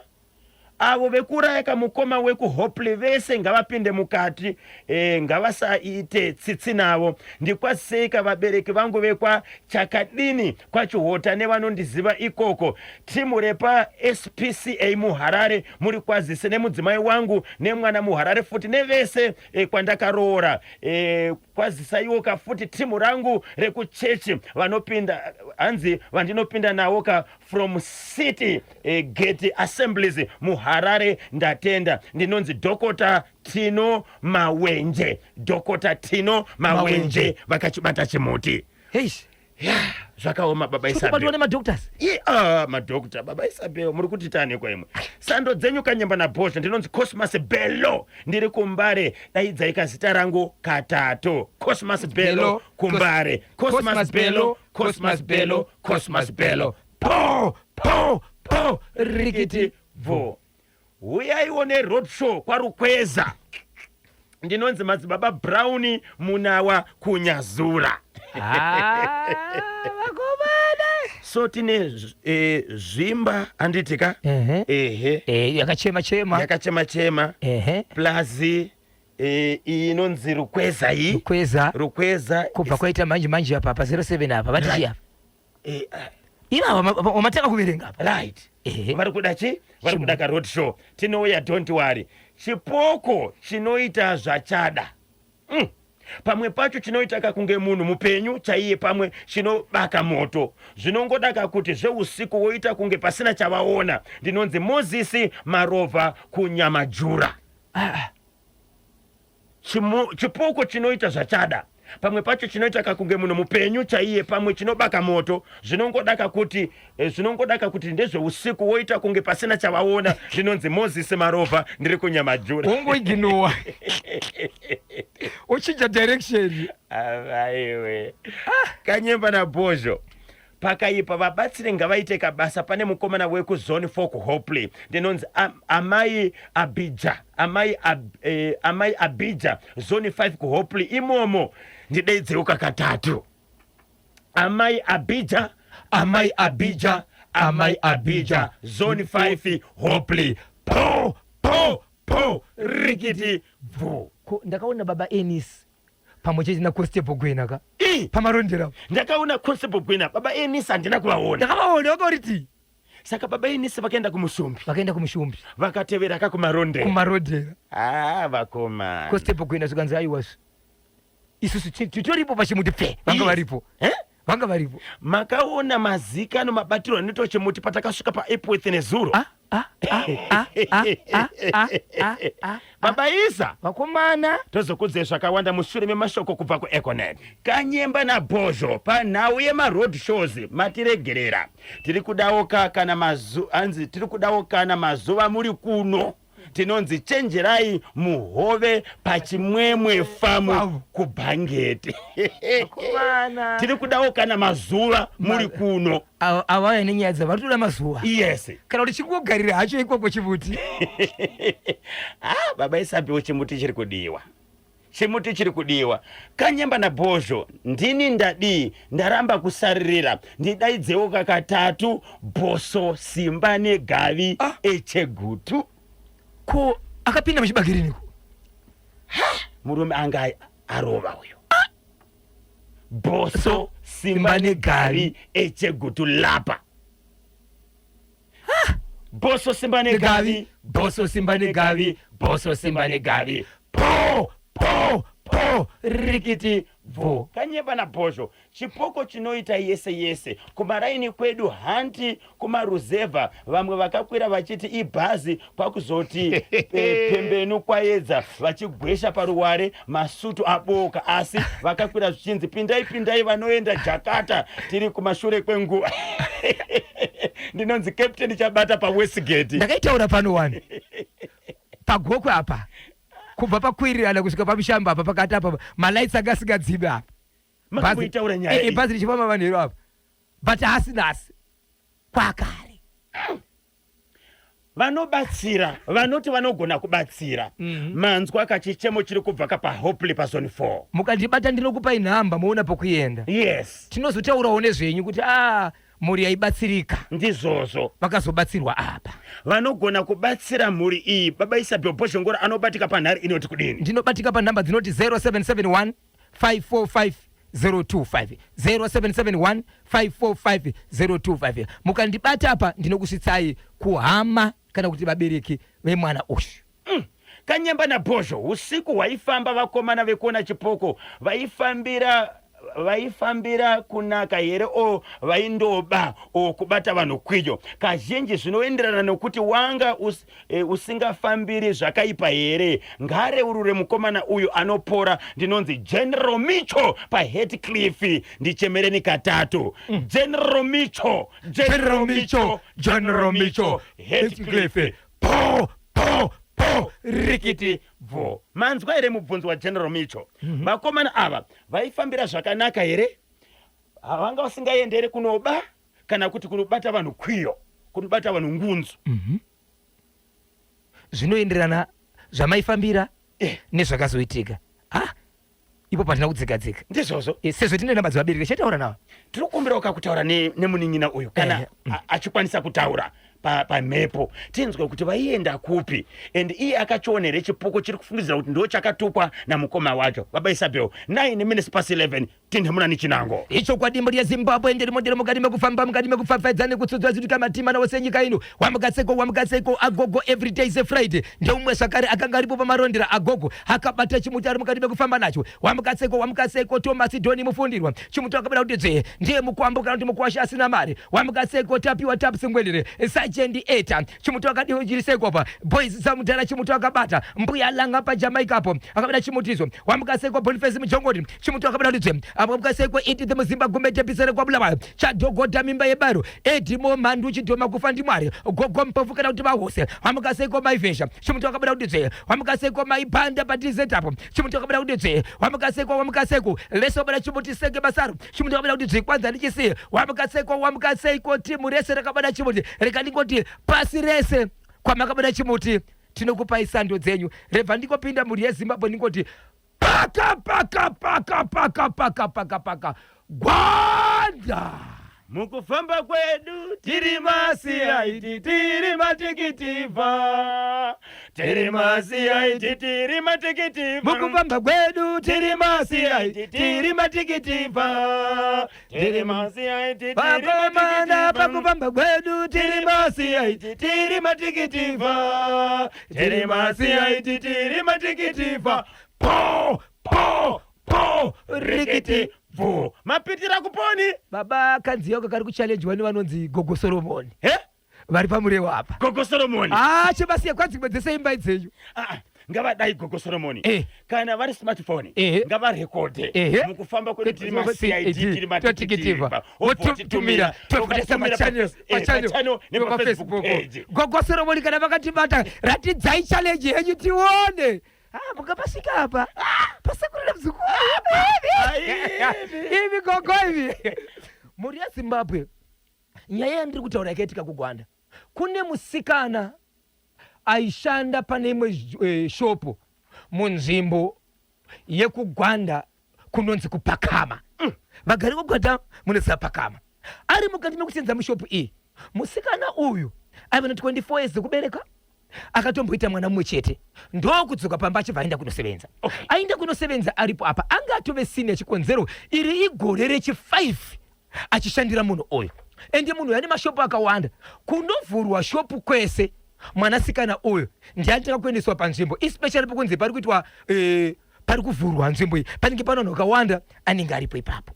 Avo vekuuraya kamukoma weku Hopley vese ngavapinde mukati eh, ngavasaite tsitsi navo. Ndikwazisei vabereki vangu vekwa Chakadini kwaChihota nevanondiziva ikoko. Team repa SPCA muHarare muri kwazise nemudzimai wangu nemwana muHarare futi nevese e, kwandakaroora e, kwazisaiwoka futi team rangu rekuchechi vanopinda hanzi vandinopinda nawo ka from city e, gate assemblies muHarare ndatenda ndinonzi Dhokota Tino Mawenje Dhokota Tino Mawenje, Mawenje. Vakachibata chimuti. Heish. Yeah, zvakaoma baba Isabel. Kubatwa nemadoctors? Yeah, ah, madoctor baba Isabel muri kuti tane kwa imwe. Sando dzenyu Kanyemba na Bhozho ndinonzi Cosmas Bello ndiri kuMbare daidzai kazita rangu katatu. Cosmas Bello kuMbare. Cosmas Bello, Cosmas Bello, Cosmas Bello. Po po po rikiti bvo. Huyaiwo neroad show kwaRukweza. Ndinonzi madzibaba Brown Munawa kuNyazura. Ah, vakomana. So tine eh, zvimba handiti ka? Ehe. Ehe. Eh, yakachema chema. Yakachema chema. Ehe. Plus eh, iyi inonzi Rukweza iyi. Rukweza. Rukweza. Kubva kwaita manje manje apa pa 07 apa vati Right. chii apa? Eh, ah, Ivava wamatanga kuverenga apa. Right. Ehe. Vari kuda chi? Vari kuda ka road show. Tinouya don't worry. Chipoko chinoita zvachada. Pamwe pacho chinoita ka kunge munhu mupenyu chaiye pamwe chinobaka moto. Zvinongoda ka kuti zveusiku woita kunge pasina chavaona. Ndinonzi Moses Marovha kuNyamajura. Ah. Chipoko chinoita zvachada pamwe pacho chinoita kakunge munhu mupenyu chaiye pamwe chinobaka moto zvinongodaka kuti eh, zvinongodaka kuti ndezveusiku woita kunge pasina chavaona zvinonzi moses marovha ndiri kunyamajura wongoiginowa uchinja direction avaiwe ah. kanyemba nabhozho Pakaipa vabatsiri ngavaite kabasa pane mukomana weku zone 4 ku Hopley ndinonzi am, amai Abija amai ab, eh, amai Abija zone 5 ku Hopley imomo ndideedzeuka katatu amai Abija amai Abija amai Abija zone 5 Hopley po po po rikiti bvu Ko ndakaona baba Enis pamwe chete naconstable gwena ka Ii, pamarondera ndakaona constable gwena baba enisi handina kuvaona ndakavaona vakauriti saka baba enisi vakaenda kumushumbi vakaenda kumushumbi vakatevera ka kumarondera kumarondera ah vakomana constable gwena zvikanzi aiwazve isusu titoripo pachimuti pfe vanga varipo eh? vanga varipo makaona mazikano mabatirwo anoitwa chimuti patakasvika paepworth nezuro ah, ah, ah, ah, ah, ah, ah, ah, ah. Baba Isa vakomana tozokudzai zvakawanda mushure memashoko kubva kueconet kanyemba nabhozho panhau yemaroad shows matiregerera tiri kudawo ka kana mazu hanzi tiri kudawo kana mazuva muri kuno tinonzi chenjerai muhove pachimwemwe famu kubhangeti Vakomana. tiri kudawo kana mazuva muri kuno Avauya nenyaya dzavo vari kutoda mazuva yes kana kuti chingogarira hacho ikoko chimuti ah, baba isapiwo chimuti chiri kudiwa chimuti chiri kudiwa kanyemba nabhozho ndini ndadii ndaramba kusaririra ndidaidzewo kakatatu bhoso simba negavi ah. echegutu ko akapinda muchibakiriniko murume anga arova uyo ah! Boso Simba negavi echegutu lapa Boso Simba negavi Boso Simba negavi Boso Simba negavi po po po rikiti bvo kanyeba nabhozho chipoko chinoita yese yese kumaraini kwedu hanti kumaruzevha vamwe vakakwira vachiti ibhazi kwakuzoti pembenu kwayedza vachigwesha paruware masutu abooka asi vakakwira zvichinzi pindai pindai vanoenda jakata tiri kumashure kwenguva ndinonzi captain chabata pawestgate ndakaitaura pano wani pagokwe apa kubva pakwirirana kusvika pamushamba apa pakati apa malights anga asingadzime apa makamboitaura nyaya eh, eh, bhazi richifamba manheru apa but haasi nhasi kwakare vanobatsira vanoti vanogona kubatsira mm -hmm. manzwa kachichemo chiri kubva ka pahopley pazone 4 mukandibata ndinokupai nhamba moona pokuenda yes tinozotaurawo nezvenyu kuti a ah, mhuri yaibatsirika ndizvozvo vakazobatsirwa apa vanogona kubatsira mhuri iyi baba isabel bhozhongora anobatika panhare inoti kudini ndinobatika panhamba dzinoti 0771 545 025 0771 545 025 mukandibata apa ndinokusvitsai kuhama kana kuti vabereki vemwana uyu mm. Kanyemba naBhozho usiku hwaifamba vakomana vekuona chipoko vaifambira vaifambira kunaka here o vaindoba o kubata vanhu kwiyo kazhinji zvinoenderana nokuti wanga us, e, usingafambiri zvakaipa here ngaareurure mukomana uyu anopora ndinonzi general micho pahetcliff ndichemereni katatu mm. general micho general micho general micho hetcliff po po po rikiti bvo manzwa here mubvunzo wageneral micho mhm. vakomana mm -hmm. ava vaifambira zvakanaka here havanga vasingaende here kunoba kana kuti kunobata vanhu kwiyo kunobata vanhu ngunzu mm -hmm. Zvinoenderana zvamaifambira eh. nezvakazoitika ha ipo pandina kudzika dzika ndizvozvo eh, sezvo tine namba dzevabereki chataura navo tiri kukumbirawo kakutaura nemunin'ina uyu kana eh, mm. achikwanisa kutaura pamhepo tinzwe kuti vaienda kupi and iye akachiona here chipoko chiri kufungidzira kuti ndo chakatukwa namukoma wacho baba isabel 9 minutes past 11 Tinhemura nechinango. Ichokwadi mhuri yeZimbabwe ndirimo ndiri mukati mekufamba mukati mekupfapfaidza nekutsudzwa zviduka matima naose enyika ino wamukaseiko wamukaseiko agogo everyday is a friday ndeumwe zvakare akanga aripo pamarondera agogo akabata chimuti ari mukati mekufamba nacho wamukaseiko wamukaseiko Thomas Doni mufundirwa chimuti akabuda kuti dzvee ndiye mukwambo kana kuti mukwasha asina mari wamukaseiko tapiwa taps ngwendere Legend Eta chimuti wakadiwa chiri sekopa boys dzamudhara chimuti wakabata mbuya langa paJamaica apo akabata chimutizo wamukasekwa Boniface Mujongoti chimuti wakabata kuti amukasekwa Edith Muzimba Gumbe Tepisa rekwaBulawayo chadhogodha mimba yebaro Edimo Mhandu Chidhoma kufa ndimwari gogo Mpofu kana kuti vahose wamukasekwa Maivhesha chimuti wakabata kuti dzve wamukasekwa Maibanda paTZ apo chimuti wakabata kuti dzve wamukasekwa wamukasekwa vese wabata chimuti seke basaro chimuti wakabata kuti dzve kwanza ndichisiye wamukasekwa wamukaseiko timu rese rakabata chimuti rekandingoti pasi rese kwamakabata chimuti tinokupai sando dzenyu rebva ndikopinda mhuri yeZimbabwe ndingoti paka paka paka paka paka paka paka Gwanda Mukufamba kwedu tiri maCID, tiri matikitivha, tiri maCID, tiri matikitivha. Mukufamba kwedu tiri maCID, tiri matikitivha, tiri maCID, tiri vakomana matikitivha. Pakufamba kwedu tiri maCID, tiri matikitivha, tiri maCID, tiri matikitivha. Po po po, rikiti bvu, mapitira kuponi. Baba, kanziyoka kari kuchallengewa nevanonzi Gogo Solomoni He? Vari pamurewo apa. Gogo Solomoni. Ah, chebasiya kwadzimwe dzese imba idzenyu. Ah, ah, ngavadai Gogo Solomoni. Kana vari smartphone, ngavarekodhe mukufamba kwedu tiri maCID, tiri matikitivha, votitumira tokuisa pachannel nepaFacebook page. Gogo Solomoni, kana vakatibata, ratidzai challenge yenyu tione. Ah, mungapasvika apa pasekurira muzukuru imi gogo imi. Mhuri yeZimbabwe, nyaya yandiri kutaura yakaitika kuGwanda. Kune musikana aishanda pane imwe shopu munzvimbo yekuGwanda kunonzi kuPakama. Vagari voGwanda munoziva Pakama. Ari mukati mekusenza mushopu iyi, musikana uyu aiva ne24 years dzekubereka, akatomboita mwana mumwe chete, ndokudzoka pamba achibva aenda kunosevenza. Aenda kunosevenza, aripo apa anga atove sine chikonzero. Iri igore rechi5 achishandira munhu uyu, ende munhu uyu ane mashopu akawanda. Kunovhurwa shopu kwese, mwanasikana uyu ndianotanga kuendeswa panzvimbo, especially pokunzi pari kuitwa pari kuvhurwa nzvimbo iyi, panenge pane vanhu vakawanda, anenge aripo ipapo.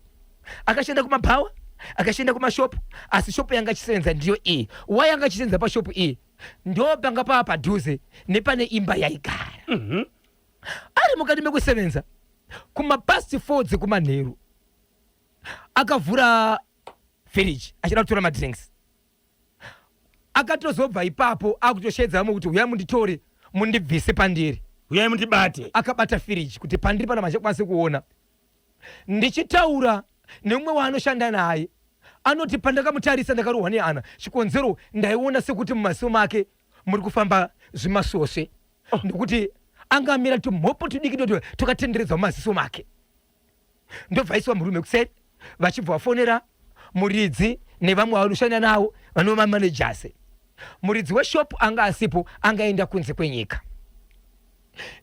Akashanda kumabhawa, akashanda kumashopu, asi shopu yanga achisevenza ndiyo iyi. Wai anga achisevenza pashopu iyi? Ndo panga pava padhuze nepane imba yaigara. Ari mukati mekusevenza, kumapast 4 dzekumanheru, akavhura firiji achida kutora madrinks. Akatozobva ipapo akutoshedza vamwe kuti huyai munditore, mundibvise pandiri. Uyai mundibate. Akabata firiji kuti pandiri pana machakwanisi kuona. Ndichitaura nemumwe waanoshanda naye, anoti pandakamutarisa ndakarohwa neana. Chikonzero, ndaiona sekuti mumaziso make muri kufamba zvimasvosve, nekuti anga amira tumhopo tudiki toto twakatenderedza mumaziso make. Ndobva aiswa murume kuseri, vachibva vafonera muridzi nevamwe vanoshanda navo vanova managers. Muridzi weshopu anga asipo, angaenda kunze kwenyika.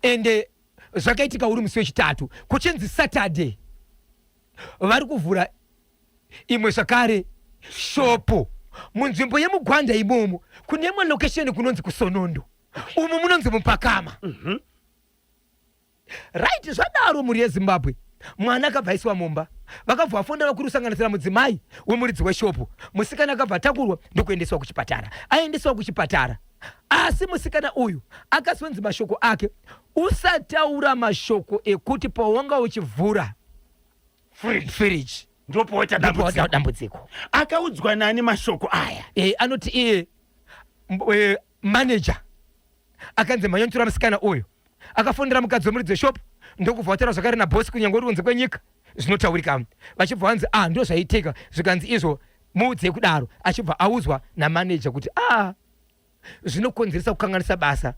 Ende zvakaitika uri musi wechitatu, kuchinzi Saturday vari kuvhura imwe zvakare shopu munzvimbo yemuGwanda imomo, kune imwe location kunonzi kuSonondo, umu munonzi muPakama. Right, zvadaro, mhuri yeZimbabwe, mwana akabva aiswa mumba. Vakabva vafonda vakuru, kusanganisira mudzimai wemuridzi weshopu. Musikana akabva atakurwa ndokuendeswa kuchipatara. Aendeswa kuchipatara, asi musikana uyu akazonzi mashoko ake, usataura mashoko ekuti pawanga uchivhura fridge firiji ndopoita ndopawaita dambudziko. Dambudziko. Akaudzwa nani mashoko aya? Anoti iye manager akanzi mhanyontora musikana uyu. Akafonera mukadzi wemuridzi weshopu, ndokubva wataura zvakare nabhosi, kunyange uri kunze kwenyika zvinotaurika. Vachibva vanzi, ah, ndo zvaitika. Zvikanzi izvo muudzei kudaro, achibva audzwa namaneja kuti ah, zvinokonzeresa kukanganisa basa,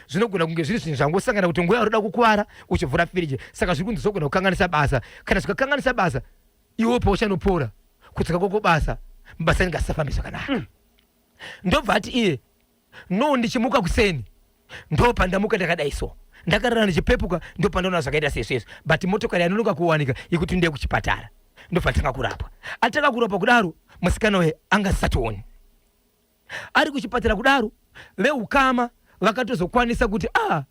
zvinogona kunge zviri zvinhu zvangosangana kuti nguva yauri kukuvara uchivhura firiji, saka zviri kunzi zvogona kukanganisa basa. Kana zvikakanganisa basa, iwo pauchanopora kudzoka kwako basa, mabasa anenge asisafambi zvakanaka. Ndobva ati iye, no, ndichimuka kuseni ndo pandamuka ndakadai, so ndakarara ndichipepuka, ndo pandaona zvakaita seizvezvo, but motokari yanonoka kuwanika yekuti ndiye kuchipatara. Ndobva atanga kurapwa. Atanga kurapwa kudaro, musikana uyu anga asisationi. Ari kuchipatara kudaro, veukama vakatozokwanisa kuti, ah,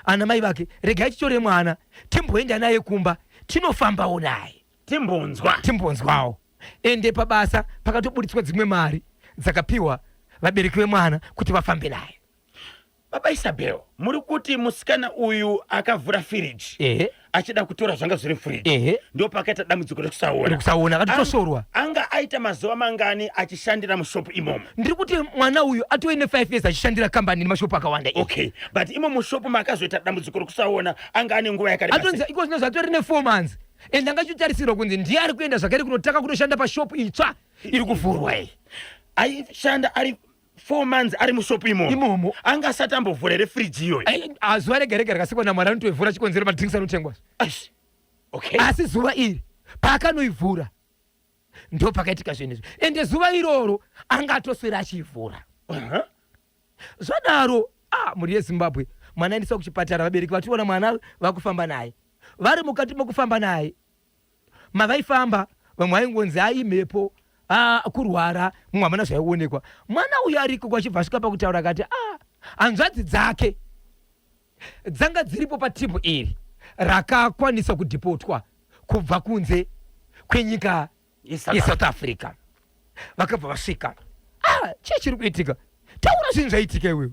ana mai vake, regai titore mwana timboenda naye kumba, tinofambawo naye. Timbonzwa. Timbonzwawo. Ende pabasa pakatoburitswa dzimwe mari dzakapiwa. vabereki vemwana kuti vafambe naye. Baba Isabel, muri kuti musikana uyu akavhura firiji Ehe. achida kutora zvanga zviri mufiriji Ehe. ndo pakaita dambudziko rekusaona. Rekusaona, akatososorwa. Anga aita mazuva mangani achishandira mushopu imomo? Ndiri kuti mwana uyu atove ne 5 years achishandira kambani nemashopu akawanda iyi. Okay, but imo mushopu makazoita dambudziko rekusaona anga ane nguva yakareba sei? Atonzi iko zvino zvatori ne 4 months and anga achitarisirwa kunzi ndiye ari kuenda zvakare kunotanga kunoshanda pashopu itsva iri kuvhurwa iyi. Aishanda ari 4 months ari mushopu imomo. Imomo. Anga asati ambovhura here fridge iyoyo? Ai, ah, zuva rega rega rakasikwa naMwari anotoivhura chikonzero madrinks anotengwa. Aish. Okay. Asi zuva iri paakanoivhura ndo pakaitika zvinhu izvi ende zuva iroro anga atoswera achiivhura. Zvadaro ah, mhuri yeZimbabwe mwana aendeswa kuchipatara vabereki vationa mwana vakufamba naye vari mukati mekufamba naye mavaifamba vamwe vaingonzi aimhepo ah, kurwara mumwe hamana zvaionekwa mwana uyu ariko kwachibva asvika pakutaura akati ah, hanzvadzi dzake dzanga dziripo patimu iri rakakwanisa kudhipotwa kubva kunze kwenyika yeSouth Africa vakabva vasvika ah, chii chiri kuitika taura zvinhu zvaitika iwewe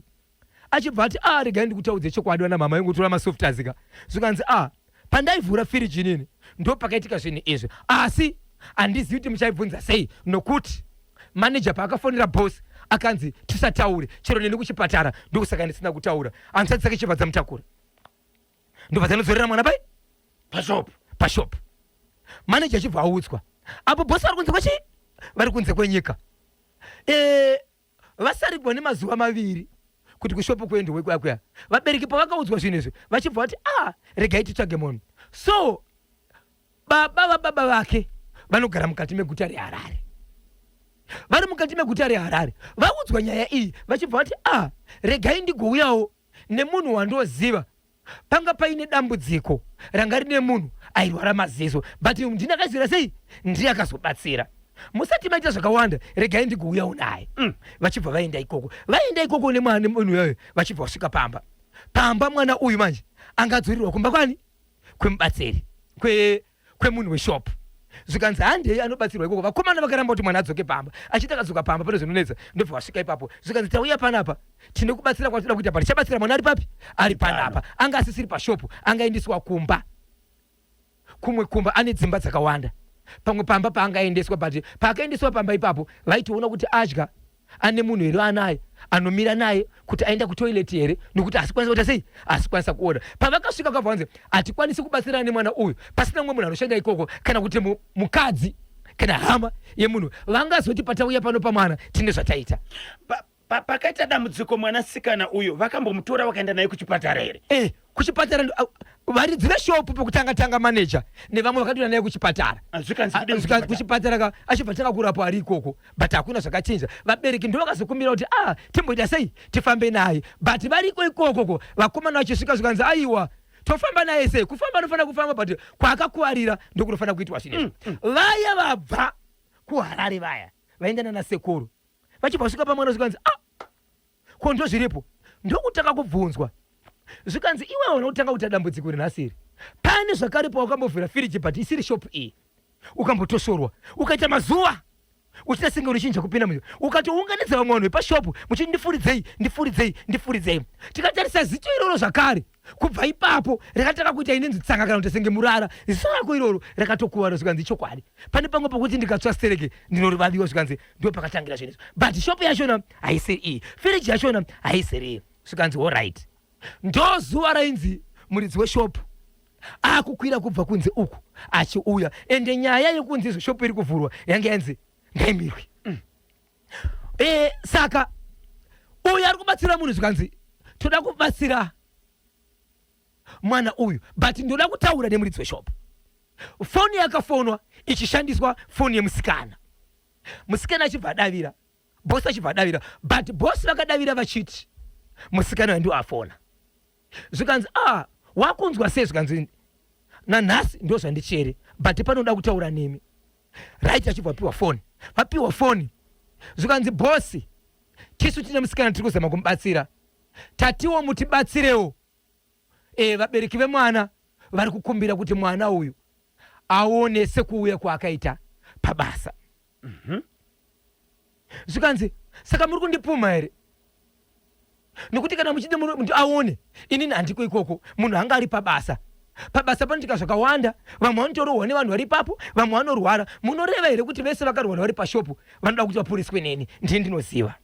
achibva ati ah regai ndikutaudze chokwadi vana mama ingotora masofters ka zvikanzi ah pandaivhura firiji inini ndo pakaitika zvinhu izvi asi handizivi kuti muchaibvunza sei nokuti manager paakafonera boss akanzi tisataure chero neni kuchipatara ndokusaka ndisina kutaura hanzvadzi dzake chibva dzamutakura ndobva dzanodzorera mwana pai pashop pashop manager achibva audzwa apo boss vari kunze kwechii vari kunze kwenyika e, Vasarigwa nemazuva maviri kuti kushopu kuendiwe kuya kuya. Vabereki pavakaudzwa zvinhu izvi vachibva vati ah regai titsvage munhu. So baba vababa vake vanogara mukati meguta reHarare. Vari mukati meguta reHarare vaudzwa nyaya iyi vachibva vati ah regai ndigouyawo nemunhu wandoziva panga paine dambudziko ranga rine munhu airwara maziso but ndini akazivira sei ndiye akazobatsira musati maita zvakawanda regai ndigouyawo naye Vachibva vaenda ikoko vaenda ikoko nemwana munhu uyoyo vachibva vasvika pamba pamba mwana uyu manje anga adzorirwa kumba kwani kwemubatsiri kwe kwemunhu weshop zvikanzi handei anobatsirwa ikoko vakomana vakaramba kuti mwana adzoke pamba achiti akadzoka pamba pane zvinonetsa ndobva vasvika ipapo zvikanzi tauya panapa tine kubatsira kwatinoda kuita pa tichabatsira mwana ari papi ari panapa anga asisiri pashopu angaendeswa kumba kumwe kumba ane dzimba dzakawanda pamwe pamba paangaendeswa but paakaendeswa pamba ipapo vaitoona kuti adya Ane munhu here anaye anomira naye kuti aenda kutoilet here nokuti haasi kwanisa kuita sei haasi kwanisa kuona pavakasvika kwabva vanzi hatikwanisi kubatsirana nemwana uyu pasina mumwe munhu anoshanda ikoko kana kuti mukadzi kana hama yemunhu vangazoti patauya pano pamwana tine zvataita pakaita dambudziko mwanasikana uyu vakambomutora vakaenda naye kuchipatara here eh kuchipatara varidzi veshopu pekutanga tanga manager nevamwe vakatoenda naye kuchipatara ah, zvikanzi ah, kuchipatara ka achibva tanga kurapwa ari ikoko but hakuna zvakachinja vabereki ndo vakazokumbira kuti ah timboita sei tifambe naye but variko ikoko ko vakomana vachisvika zvikanzi aiwa tofamba naye sei kufamba anofanira kufamba but kwaakakuvarira ndokunofanira kuitwa zvinezvi Vaya vabva kuharare vaya vaenda nana sekuru vachibva vasvika pamwana zvikanzi ah ko ndozviripo ndokutanga kubvunzwa zvikanzi iwe wana kutanga kuita dambudziko rinhasi iri pane zvakare pawakambovhura firiji but isiri shop iyi ukambotosorwa ukaita mazuva uchita senge urichinja kupinda mu ukatounganidza vamwe vanhu vepashopu muchiti ndifuridzei ndifuridzei ndifuridzei tikatarisa zito iroro zvakare kubva ipapo rakatanga kuita inenzi tsanga kana kuti senge murara ziso rako iroro rakatokuvara zvikanzi chokwadi pane pamwe pokuti ndikatsva stereke ndinorivaviwa zvikanzi ndo pakatangira zvinhu izvi but shop yachona haisiri iyi firiji yachona haisiri iyi zvikanzi orit ndo zuva rainzi muridzi weshop akukwira kubva kunze uku achiuya ende nyaya yekunzi izvo shop iri kuvhurwa yange yanzi ngaimirwe E, saka uyu ari kubatsira munhu zvikanzi toda kubatsira mwana uyu but ndoda kutaura nemuridzi weshop foni yakafonwa ichishandiswa foni yemusikana musikana achibva adavira bosi achibva adavira but bosi vakadavira vachiti musikana uyu ndiwo afona zvikanzi ah wakunzwa sei zvikanzi nanhasi ndo zvandichere but panoda kutaura nemi right achibva apiwa foni vapiwa foni zvikanzi bosi tisu tine musikana tiri kuzama kumubatsira tatiwo mutibatsirewo e, vabereki vemwana vari kukumbira kuti mwana uyu aone sekuuya kwaakaita pabasa Zvikanzi. Saka muri kundipumha here? Nekuti kana muchida kuti aone, inini handiko ikoko. Munhu anga ari pabasa. Pabasa panoitika zvakawanda, vamwe vanotorohwa nevanhu vari ipapo, vamwe vanorwara. Munoreva here kuti vese vakarwara vari pashopu vanoda kuti vaporeswe neni? Ndini ndinoziva.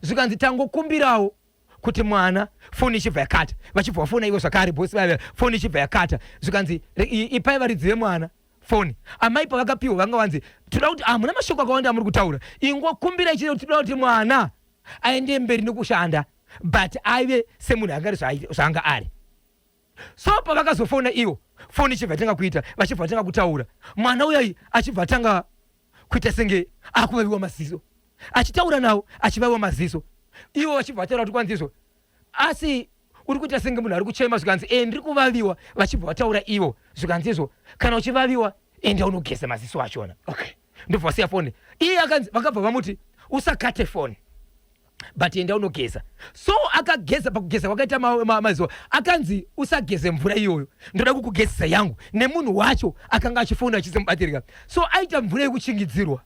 Zvikanzi tangokumbirawo kuti mwana foni ichibva yakata, vachibva vafona ivo zvakare bosi vaya, foni ichibva yakata. Zvikanzi ipai varidzi vemwana foni. Amai pavakapiwa vanga vanzi toda kuti hamuna mashoko akawanda amuri kutaura, ingokumbirai chete kuti toda kuti mwana aende mberi nekushanda, but aive semunhu anga ari zvaanga ari. So pavakazofona ivo foni ichibva yatanga kuita, vachibva vatanga kutaura, mwana uyayi achibva atanga kuita senge akuvaviwa maziso, achitaura nawo achivaviwa maziso, ivo vachibva vataura kuti kwanzi izvo asi uri kuita senge munhu ari kuchema, zvikanzi e ndiri kuvaviwa, vachibva vataura ivo zvikanzi izvo kana uchivaviwa enda unogeza maziso achona. Okay. Ndobva vasiya foni iye akanzi, vakabva vamuti usakate foni but enda unogeza. So akageza, pakugeza kwakaita maziso akanzi usageze mvura iyoyo, ndoda kukugezesa yangu, nemunhu wacho akanga achifona achizomubatirika. So aita mvura yekuchingidzirwa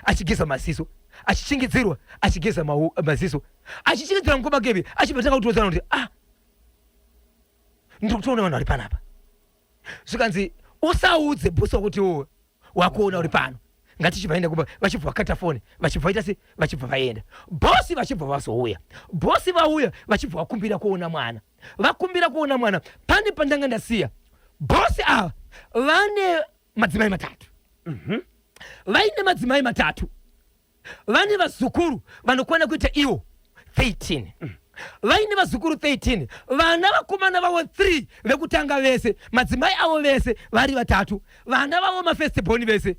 achigeza maziso, achichingidzirwa achigeza maziso, achichingidzirwa mukoma Kebi achibva tanga kutodzana kuti ah, ndiri kutoona vanhu vari panapa. Zvikanzi usaudze bhuso kuti uwe wakuona uri pano, ngatichibva enda kumba. Vachibva vakata foni, vachibva vaita se vachibva vaenda. Bhosi vachibva vazouya, bhosi vauya vachibva vakumbira kuona mwana, vakumbira kuona mwana. Pane pandanga ndasiya bhosi ava vane madzimai matatu. Vaine madzimai matatu, vane vazukuru vanokwana kuita ivo 13. Vaine vazukuru 13, vana vakomana vavo 3 vekutanga vese, madzimai avo vese vari vatatu, vana vavo mafirstborn vese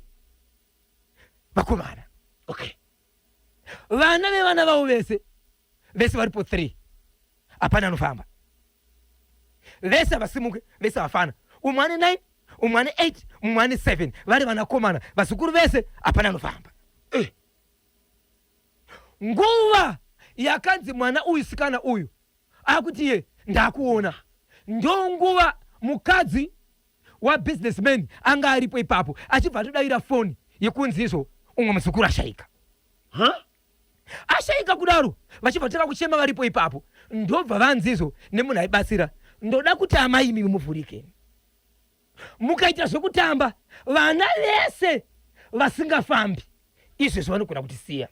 vakomana. Okay. Vana vevana vavo vese vese varipo 3, hapana anofamba, vese havasimuke, vese havafana. Umwe ane 9, umwe ane 8, mumwe ane 7, vari vanakomana, vazukuru vese hapana anofamba. Nguva yakanzi mwana uyu sikana uyu akuti iye ndakuona, ndonguva mukadzi wabusinessman anga aripo ipapo achibva atodavira foni yekunzi izvo umwe muzukuru ashaika. Huh? Ashaika kudaro vachibva tanga kuchema varipo ipapo, ndobva vanzi izvo nemunhu aibatsira, ndoda kuti amai imimi muvhurike, mukaita zvekutamba vana vese vasingafambi izvezvi vanogona kutisiya.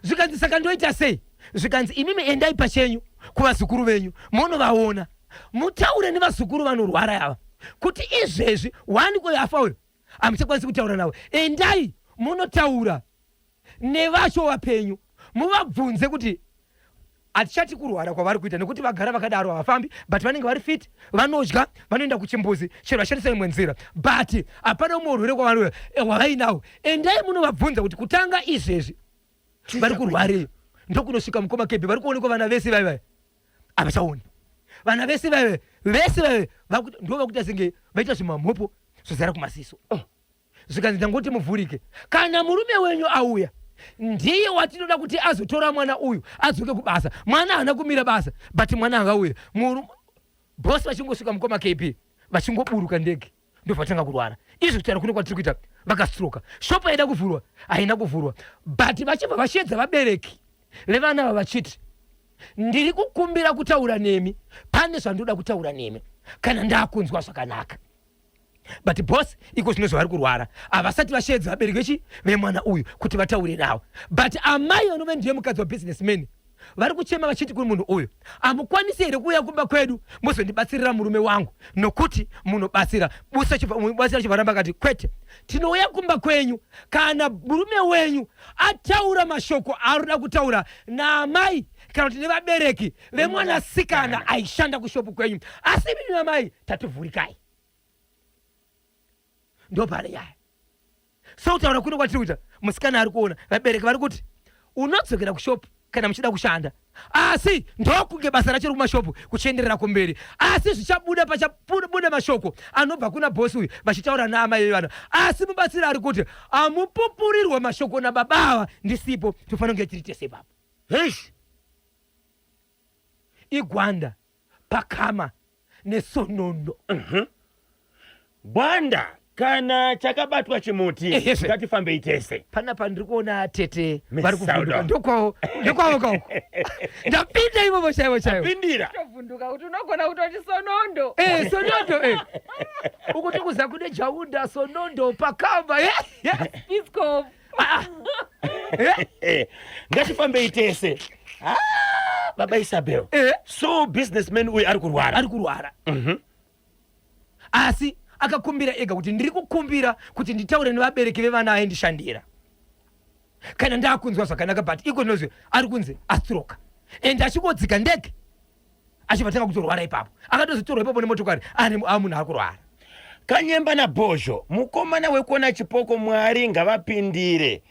Zvikanzi saka ndoita sei? Zvikanzi imimi endai pachenyu kuvazukuru venyu monovaona, mutaure nevazukuru vanorwara ava kuti izvezvi wani uyo afa uyo hamuchakwanisi kutaura navo, endai munotaura nevacho vapenyu muvabvunze kuti hatichati kurwara kwavari kuita nekuti vagara vakadaro havafambi, but vanenge vari fit, vanodya, vanoenda kuchimbuzi chero vashandisa imwe nzira, but hapana umwe urwere kwavari hwavainawo. Endai munovabvunza kuti kutanga izvezvi vari kurwarei. Ndokunosvika mukoma Kebi, vari kuonekwa vana vese vai vai havachaoni vana vese vai vese vai ndo vakuita senge vaita zvimamhopo zvozara kumaziso. Oh. Zvikanzi ndangoti muvhurike, kana murume wenyu auya ndiye watinoda kuti azotora mwana uyu adzoke kubasa. Mwana haana kumira basa, but mwana angauya. Boss vachingosvika mukoma KB vachingoburuka ndege ndobva vatanga kurwara. Izvi kutaura kuno kwatiri kuita vakastroka. Shop yaida kuvhurwa haina kuvhurwa, but vachibva vashedza vabereki vevana ava vachiti ndiri kukumbira kutaura nemi, pane zvandoda kutaura nemi kana ndakunzwa zvakanaka. But boss iko zvino zvavari kurwara havasati vasheedza vabereki vechi vemwana uyu kuti vataure navo, but amai vanove ndiye mukadzi wabusinessman vari kuchema vachiti kuri munhu uyu hamukwanisi here kuuya kumba kwedu muzondibatsirira murume wangu nokuti munobatsira. Mubatsira chivaramba akati kwete, tinouya kumba kwenyu kana murume wenyu ataura mashoko aanoda kutaura naamai kana kuti nevabereki vemwanasikana aishanda kushopu kwenyu, asi imimi amai tativhurikai. Ndopane nyaya. So kutaura kuno kwatiri kuita, musikana ari kuona vabereki vari kuti unodzokera kushopu kana muchida kushanda, asi ndokunge basa racho rekumashopu kuchienderera kumberi, asi zvichabuda pachabuda mashoko anobva kuna bhosi uyu vachitaura naamai vevana, asi mubatsiri ari kuti amupupurirwa mashoko nababa ava ndisipo, tofanira kunge tiri tese ipapo. Heish. Igwanda pakama nesonono. Gwanda. Kana chakabatwa chimuti Ehezve. ngatifambei tese. Panapa ndiri kuona tete Miss vari kuvhunduka Saudo. ndokwavo ndokwavo kauko ndapinda ivovo chaivo chaivo. Pindira. Tovhunduka kuti unogona kutoti sonondo. Eh, sonondo eh. Uku tikuza kune jaunda sonondo pakamba eh. Piscof. Ah, eh. Eh, ngatifambei tese. Ah, baba Isabel. Eh. So businessman uyu ari kurwara. Ari kurwara. Asi akakumbira ega kuti ndiri kukumbira kuti nditaure nevabereki vevana aindishandira kana ndakunzwa zvakanaka, but iko zvinozvi ari kunzi astroka and achingodzika ndege achibva tanga kutorwara ipapo, akatozotorwa ipapo nemotokari ane munhu ari kurwara. Kanyemba naBhozho, mukomana wekuona chipoko, Mwari ngavapindire.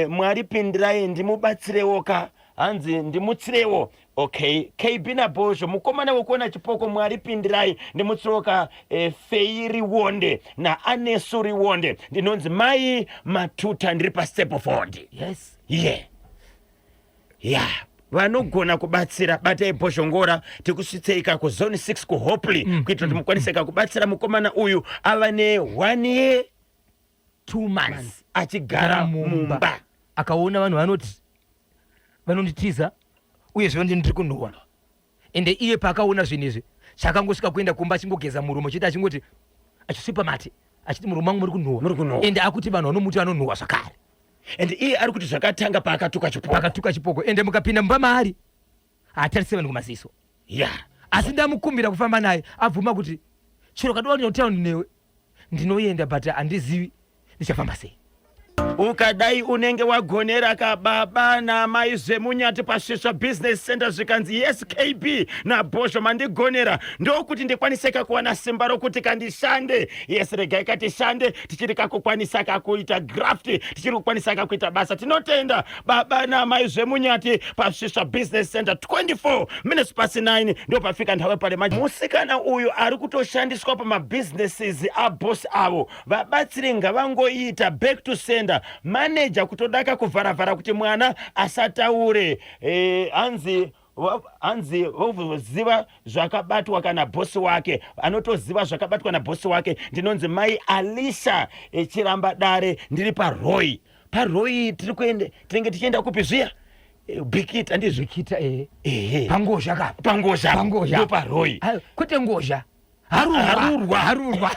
Mwari pindirai ndimubatsirewo ka, hanzi ndimutsirewo. Okay, KB naBhozho, mukomana wekuona chipoko, Mwari pindirai ndimutsirewo ka. Fei Riwonde naAnesu Riwonde, ndinonzi Mai Matuta, ndiri paStepford. Yeah, vanogona kubatsira batai Bhozhongora tikusvitsei ka kuzone 6 kuHopley kuitira kuti mukwanise ka kubatsira mukomana uyu ava ne1 year 2 months achigara mumba. Mumba. Akaona vanhu vanoti vanonditiza uyezve vanoti ndiri kunhuhwa, ende iye paakaona zvinhu izvi chakangosvika kuenda kumba achingogeza muromo chete, achingoti achisvipa mate achiti muromo mangu muri kunhuhwa. Muri kunhuhwa. Ende akuti vanhu vanomuti vanonhuhwa zvakare. And iye ari kuti zvakatanga paakatuka chipoko. Pakatuka chipoko, ende mukapinda mumba maari haatarise vanhu kumaziso. Asi ndamukumbira kufamba naye, abvuma kuti chero kadiwa kuenda newe ndinoenda, but handizivi ndichafamba sei. Ukadai unenge wagonera kababa namai Zvemunyati paSvisva Business Center, zvikanzi yes, KB naBhozho mandigonera, ndokuti ndikwaniseka kuwana simba rokuti kandishande. Yes, regai katishande, tichiri kakukwanisa kakuita graft, tichiri kukwanisa kakuita basa. Tinotenda baba namai Zvemunyati paSvisva Business Center. 24 minutes past 9 ndo pafika nthawe pale manje. Musikana uyu ari kutoshandiswa pamabusinesses aboss avo, vabatsiri ngavangoita back to sender. Manager kutodaka kuvharavhara kuti mwana asataure. Hanzi voziva zvakabatwa kana bhosi wake, anotoziva zvakabatwa nabhosi wake. Ndinonzi Mai Alisha Chiramba Dare, ndiri paRoy. PaRoy tiri kuende, tinenge tichienda kupi zviya? Bikita ndizvo? Bikita, eh. Ehe. Pangozha kapa. Pangozha. Pangozha. Ndo paRoy. Ayo, kwete ngozha, harurwa. Harurwa. Harurwa.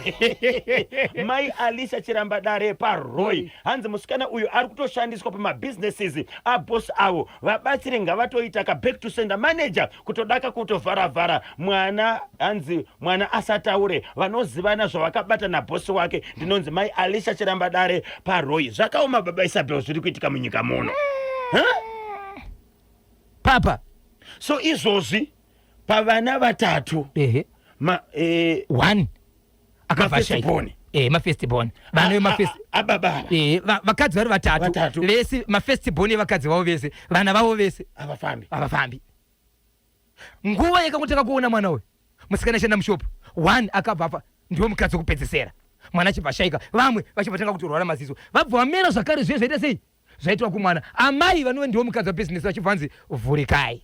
Mai Alisha Chiramba Dare paRoy, hanzi musikana uyu ari kutoshandiswa pamabusinesses aboss avo, vabatsiri ngavatoita ka back to sender. Manager kutodaka kutovharavhara mwana, hanzi mwana asataure, vanozivana zvavakabata nabhosi wake. Ndinonzi Mai Alisha Chiramba Dare paRoy. Zvakaoma baba Isabel, zviri kuitika munyika muno. Huh? Papa. So izvozvi pavana vatatu one akabva Mafirst ashaika. born. Mafirst born, vana vemafirst ababa. Vakadzi vari vatatu. Vatatu. Vese mafirst born evakadzi vavo vese, vana vavo vese. Havafambi. Havafambi. Nguva yakangotanga kuona mwana uyu musikana achienda mushopu, one akabva afa, ndiwo mukadzi wekupedzesera. Mwana achibva ashaika, vamwe vachibva tanga kutorwara maziso, vabva vamera zvakare. Zviye zvaita sei zvaitwa kumwana, amai vanove ndiwo mukadzi wabhizinesi vachibva vanzi vhurikai.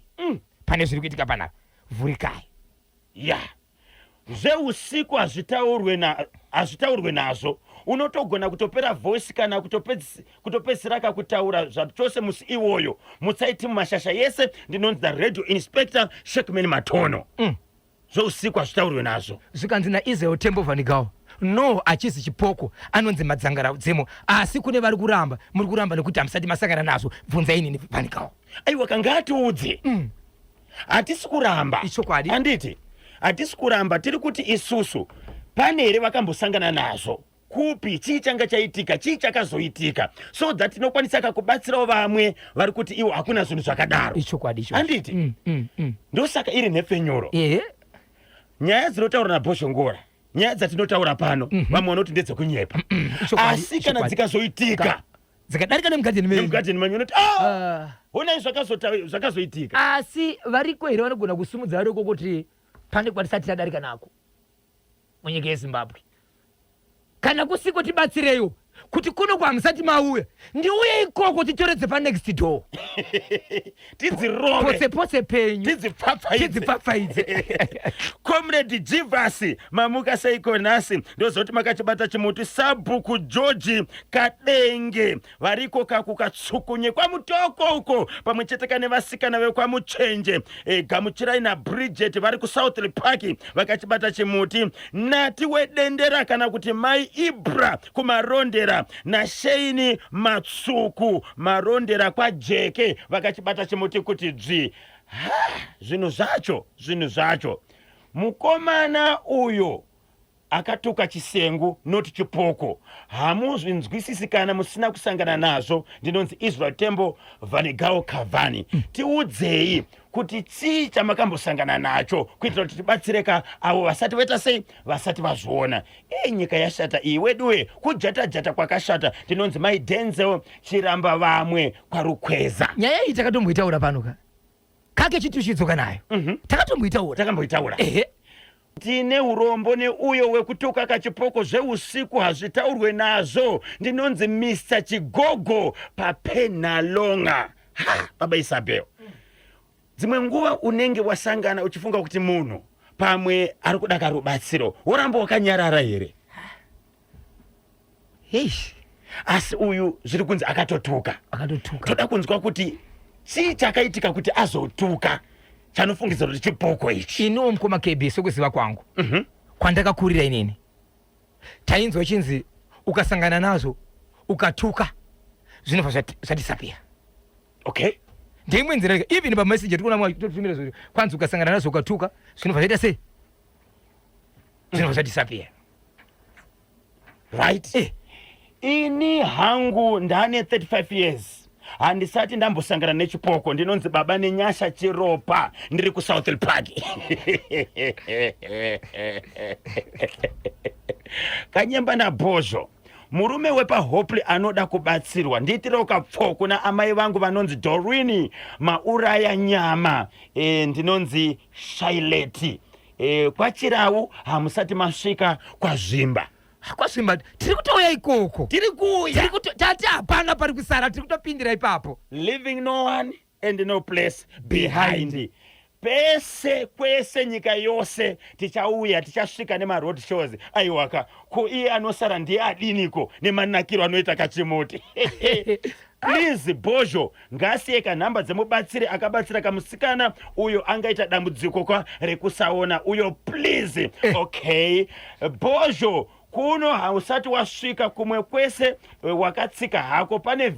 Pane zviri kuitika panapa, vhurikai. Ya, zveusiku hazvitaurwe nazvo. Unotogona kutopera voice kana kutopedzisira kakutaura zvachose musi iwoyo. Mutsaiti mumashasha yese, ndinonzi the radio inspector Shekman Matono. Zveusiku hazvitaurwe nazvo. Zvikanzi naIsrael Tembo Vanigawo, no, achizi chipoko, anonzi madzangara dzemo. Asi kune vari kuramba, muri kuramba nekuti hamusati masangana nazvo. Bvunzai inini Vanigawo. Aiwa, kanga atiudze. Hatisi kuramba. Ichokwadi. Handiti hatisi kuramba, tiri kuti isusu pane here vakambosangana nazvo, kupi, chii changa chaitika, chii chakazoitika, so that tinokwanisa kakubatsirawo vamwe vari kuti iwo hakuna zvinhu zvakadaro. Ichokwadi ichocho. Handiti? Ndosaka iri nhepfenyuro. Nyaya dzinotaura naBhozhongora, nyaya dzatinotaura pano, vamwe vanoti ndedzekunyepa. Ichokwadi, Asi kana ichokwadi. dzikazoitika dzikadarika nemugadheni menyu, nemugadheni manyu, unoti ah, Ah. honai zvakazoitika. Asi variko here vanogona kusumudza variko kuti pane kwatisati tadarika nako munyika yeZimbabwe? Kana kusiko, tibatsireiwo. Kuti kuno kwamusati mauya, ndiuye ikoko titoredze panext door. Tidzirove. Pose pose penyu. Tidzipfapfaidze. Tidzipfapfaidze. Comrade Jivasi, mamuka seiko nhasi? Ndozoti makachibata chimuti. Sabhuku George Kadenge variko kakukatsukunye kwaMutoko uko, pamwe chete kane vasikana vekwaMuchenje, Gamuchirai naBridget vari kuSouthly Park vakachibata chimuti. Nati weDendera kana kuti Mai Ibra kuMarondera naSheini Matsuku Marondera kwaJeke vakachibata chimuti kuti dzvi. Ha, zvinhu zvacho, zvinhu zvacho. Mukomana uyo akatuka chisengu not chipoko. Hamuzvinzwisisi kana musina kusangana nazvo. Ndinonzi Israel Tembo Vanegao Cavani. Tiudzei kuti chii chamakambosangana nacho kuitira kuti tibatsireka avo vasati vaita sei, vasati vazviona. Iyi nyika yashata iyi weduwe, kujata jata kwakashata. Ndinonzi Mai Denzel Chiramba vamwe kwaRukweza. Nyaya iyi takatomboitaura pano ka kake chitushidzoka nayo. Takatomboitaura. Takamboitaura. Ehe. Tine urombo neuyo wekutuka kachipoko, zveusiku hazvitaurwe nazvo. Ndinonzi Mr Chigogo paPenalonga. Ha, baba Isabel, dzimwe nguva unenge wasangana uchifunga kuti munhu pamwe ari kuda karubatsiro, woramba wakanyarara here? Heish. Asi uyu zviri kunzi akatotuka. Akatotuka. Toda kunzwa kuti chii chakaitika kuti azotuka chanofungidzira kuti chipoko ichi. Iniwo mukoma KB, sekuziva kwangu, kwandakakurira inini, tainzwa chinzi ukasangana nazvo ukatuka zvinobva zvadisappear. Ndeimwe nzira, even pamessage tikuona totumira zvo, kwanzi ukasangana nazvo ukatuka zvinobva zvaita sei, zvinobva zvadisappear. Right. Ini hangu ndane 35 years, handisati ndambosangana nechipoko. Ndinonzi baba Nenyasha Chiropa, ndiri kuSouth Park. Kanyemba naBhozho, murume wepaHopley anoda kubatsirwa. Ndiitirewo kapfo kuna amai vangu vanonzi Dorini Mauraya Nyama. Ndinonzi Shaileti kwaChirau. Hamusati masvika kwaZvimba? KwaZvimba tiri kutouya ikoko. Tiri kuuya. Tati hapana pari kusara, tiri kutopindira ipapo. Leaving no one and no place behind. Pese kwese, nyika yose tichauya, tichasvika nemaroad shows. Aiwaka, ko iye anosara ndiye adiniko nemanakiro anoita kachimuti? Please, Bhozho ngasiye kanhamba dzemubatsiri akabatsira kamusikana uyo angaita dambudziko kwa rekusaona uyo, please. Okay, Bhozho, kuno hausati wasvika. Kumwe kwese wakatsika hako. Pane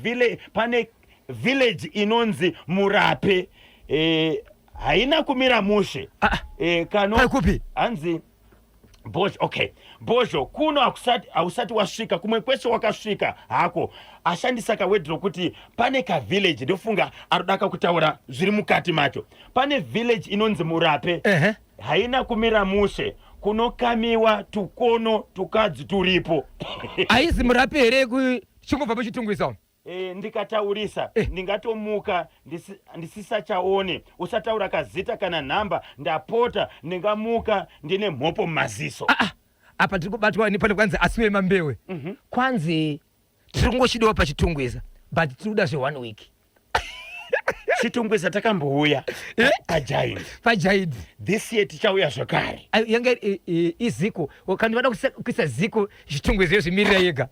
village inonzi Murape, haina kumira mushe. Ah, Kano Pari kupi? Hanzi Bhozho, okay, Bhozho, kuno hausati wasvika. Kumwe kwese wakasvika hako. Ashandisa kaword rokuti pane kavillage, ndofunga arikudaka kutaura zviri mukati macho. Pane village inonzi Murape, haina kumira mushe, kunokamiwa tukono tukadzi turipo. Haizi Murape here kuchingobva muChitungwiza umu? Ndikataurisa ndingatomuka ndisisachaone. Usataura kazita kana nhamba, ndapota. Ndingamuka ndine mhopo mumaziso. Ah, ah, apa tiri kubatwa nepane kwanzi asiwe mambewe. Kwanzi tiri kungochidiwa paChitungwiza, but tiri kuda zve one week. Chitungwiza takambouya paGiant. PaGiant. This year tichauya zvakare. Ayo, yanga iziko kana vada kuisa ziko, Chitungwiza yozvimirira yega.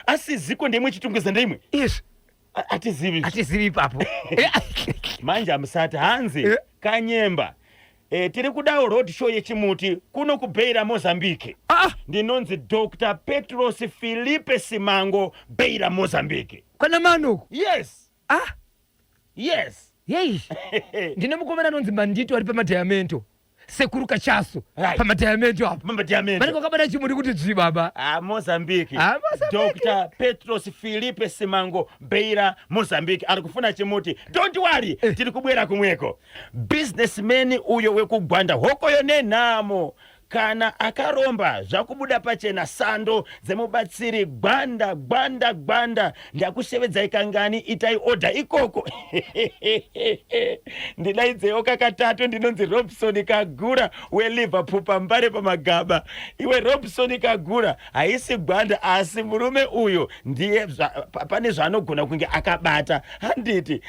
Asi ziko ndeimwe, Chitungwiza ndeimwe. Izvi Hatizivi. Hatizivi ipapo. Manje hamusati hanzi Kanyemba, tiri kudawo road show yechimuti kuno kuBeira, Mozambique. Ah. Ndinonzi Dr Petros Filipe Simango, Beira, Mozambique. Kwana Manuku? Yes. Ah. Yes. Yei, ndine mukomana anonzi Mandito ari paMadhiamento, sekuru Kachaso. Pamadhiamento apo. Pamadhiamento. Vanenge vakabata chimuti kuti dzvi, baba. Ah, Mozambique. Ah, Mozambique. Dr Petros Filipe Simango, Beira, Mozambique, ari kufuna chimuti. Don't worry, tiri kubwera kumweko. Businessman uyo wekugwanda, hokoyo nenhamo. Kana akaromba zvakubuda pachena sando dzemubatsiri gwanda gwanda gwanda ndakushevedzai kangani itai order ikoko ndidaidzeiwo kakatatu ndinonzi Robson Kagura weLiverpool pambare pamagaba iwe Robson Kagura haisi gwanda asi murume uyo ndiye pane zvaanogona kunge akabata handiti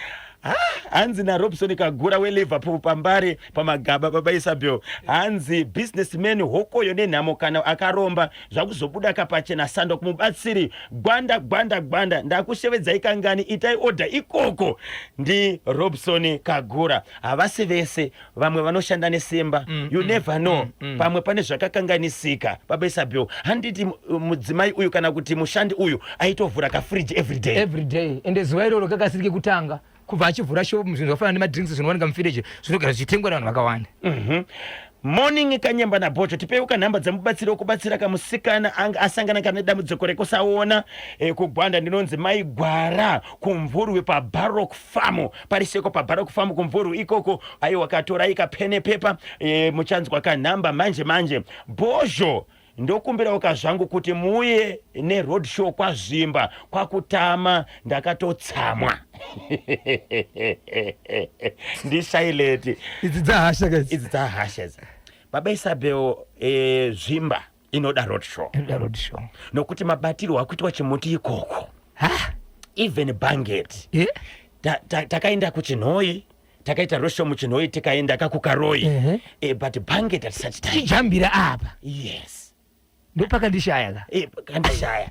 Ha, hanzi naRobson Kagura weLiverpool pambare pamagaba baba Isabel hanzi businessman hokoyo nenhamo kana akaromba zvakuzobuda kapachena sando kumubatsiri gwanda gwanda gwanda ndakushevedzai kangani itai order ikoko ndi Robson Kagura havasi vese vamwe vanoshanda nesimba you never know pamwe pane zvakakanganisika baba Isabel handiti mudzimai uyu kana kuti mushandi uyu aitovhura kafridge every day every day ende zuva iroro kakasiri kekutanga kubva achivhura shop zvinhu zvakafanana nemadrinks zvinowanika mufiriji zvinogara zvichitengwa nevanhu vakawanda Morning Kanyemba naBhojo tipeiwo kanhamba dzemubatsiri wekubatsira kamusikana anga asangana kana nedambudziko rekusaona kugwanda ndinonzi mai Gwara kumvurwi paBarock Farm pariseko paBarock Farm kumvurwi ikoko aiwa katorai kapene pepa muchanzwa kanhamba manje manje Bhozho ndokumbirawo kazvangu kuti muuye neroad show kwazvimba kwakutama ndakatotsamwa ndishaileti idzi dzahasha guys idzi dzahasha idzi baba Isabel zvimba inoda road show inoda road show nokuti mabatirwo akuitwa chimuti ikoko ha even banget eh? takaenda kuchinhoyi takaita road show muchinhoyi tikaenda kakukaroi Ehe. But banget hatisati taenda tichijambira apa yes ndopakandishaya ka Kandishaya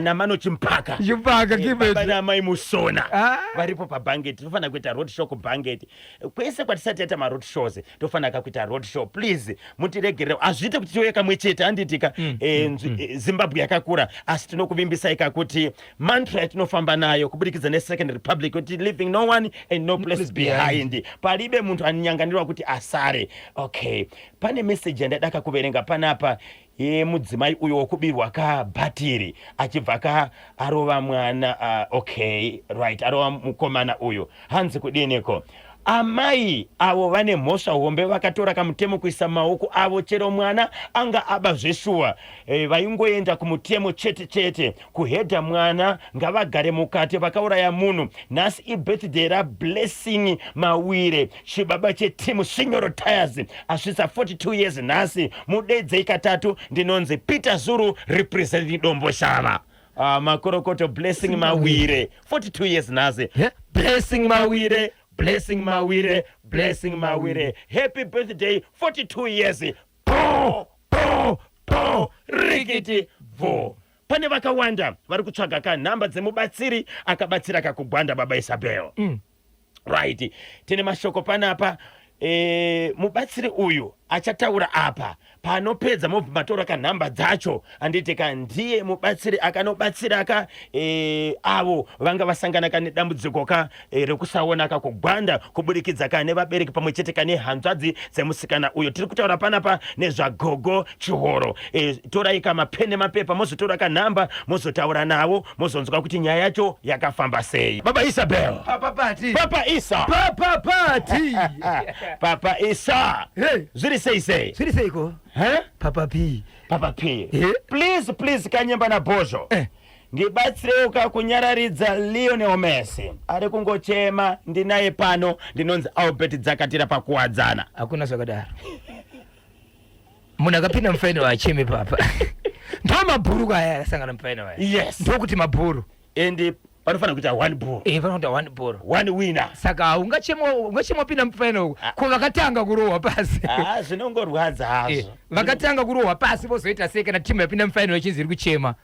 namano chimpaka chimpaka Baba namai Musona Ah. varipo pabhangeti tofanira kuita road show kubhangeti kwese kwatisati taita maroad shows tofanira kakuita road show please mutiregerere hazviite kuti tiuye kamwe chete handitika Zimbabwe yakakura asi tinokuvimbisai kakuti mantra yatinofamba nayo kubudikidza nesecond republic kuti leaving no one and no place place behind. behind palibe munthu anyanganirwa kuti asare okay pane message yandadaka kuverenga panapa yemudzimai uyo wokubirwa kabhatiri achibva ka arova mwana okay right arova mukomana uyu hanzi kudiniko amai avo vane mhosva hombe vakatora kamutemo kuisa maoko avo chero mwana anga aba zveshuwa vaingoenda kumutemo chete chete kuhedha mwana ngavagare mukati vakauraya munhu nhasi ibirthday rablessing mawire chibaba chetimu Sinyoro Tires asvitsa 42 years nhasi mudedzei katatu ndinonzi Peter Zuru representing Domboshava makorokoto Blessing Mawire 42 years nhasi Yeah. Blessing Mawire Blessing Mawire Blessing Mawire happy birthday 42 years po po po rikiti vo pane vakawanda vari kutsvaga kanhamba dzemubatsiri akabatsira kakugwanda baba Isabel right tine mashoko panapa mubatsiri uyu achataura apa panopedza mobva matora kanhamba dzacho handiti ka ndiye mubatsiri akanobatsira ka avo vanga vasangana kane dambudziko ka rekusaona ka kugwanda kuburikidza ka nevabereki pamwe chete kane hanzvadzi dzemusikana uyo tiri kutaura panapa nezvagogo Chihoro torai kamapeni mapepa mozotora kanhamba mozotaura navo mozonzwa kuti nyaya yacho yakafamba sei baba Isabel Papa Pati. Papa Isa Papa Pati. Papa Isa Hey. zviri sei sei Zviri seiko? Huh? Papa P. Papa P Eh? please please Kanyemba naBhozho ndibatsirewo kakunyararidza Lionel Messi ari kungochema ndinaye pano ndinonzi Albert Dzakatira pakuwadzana Hakuna zvakadaro. Munhu akapinda mufinal acheme papa. Ndo mabhuru aya akasangana mufinal aya. Ndokuti mabhuru. And panofanira kuita one ball Panokuita one ball. One winner. Saka ungachema ungachema wapinda mufinal Ah. ko vakatanga kurohwa pasi. Ah, zvinongorwadza hazvo Vakatanga kurohwa pasi vozoita sei kana timu yapinda mufinal ichinzi iri kuchema.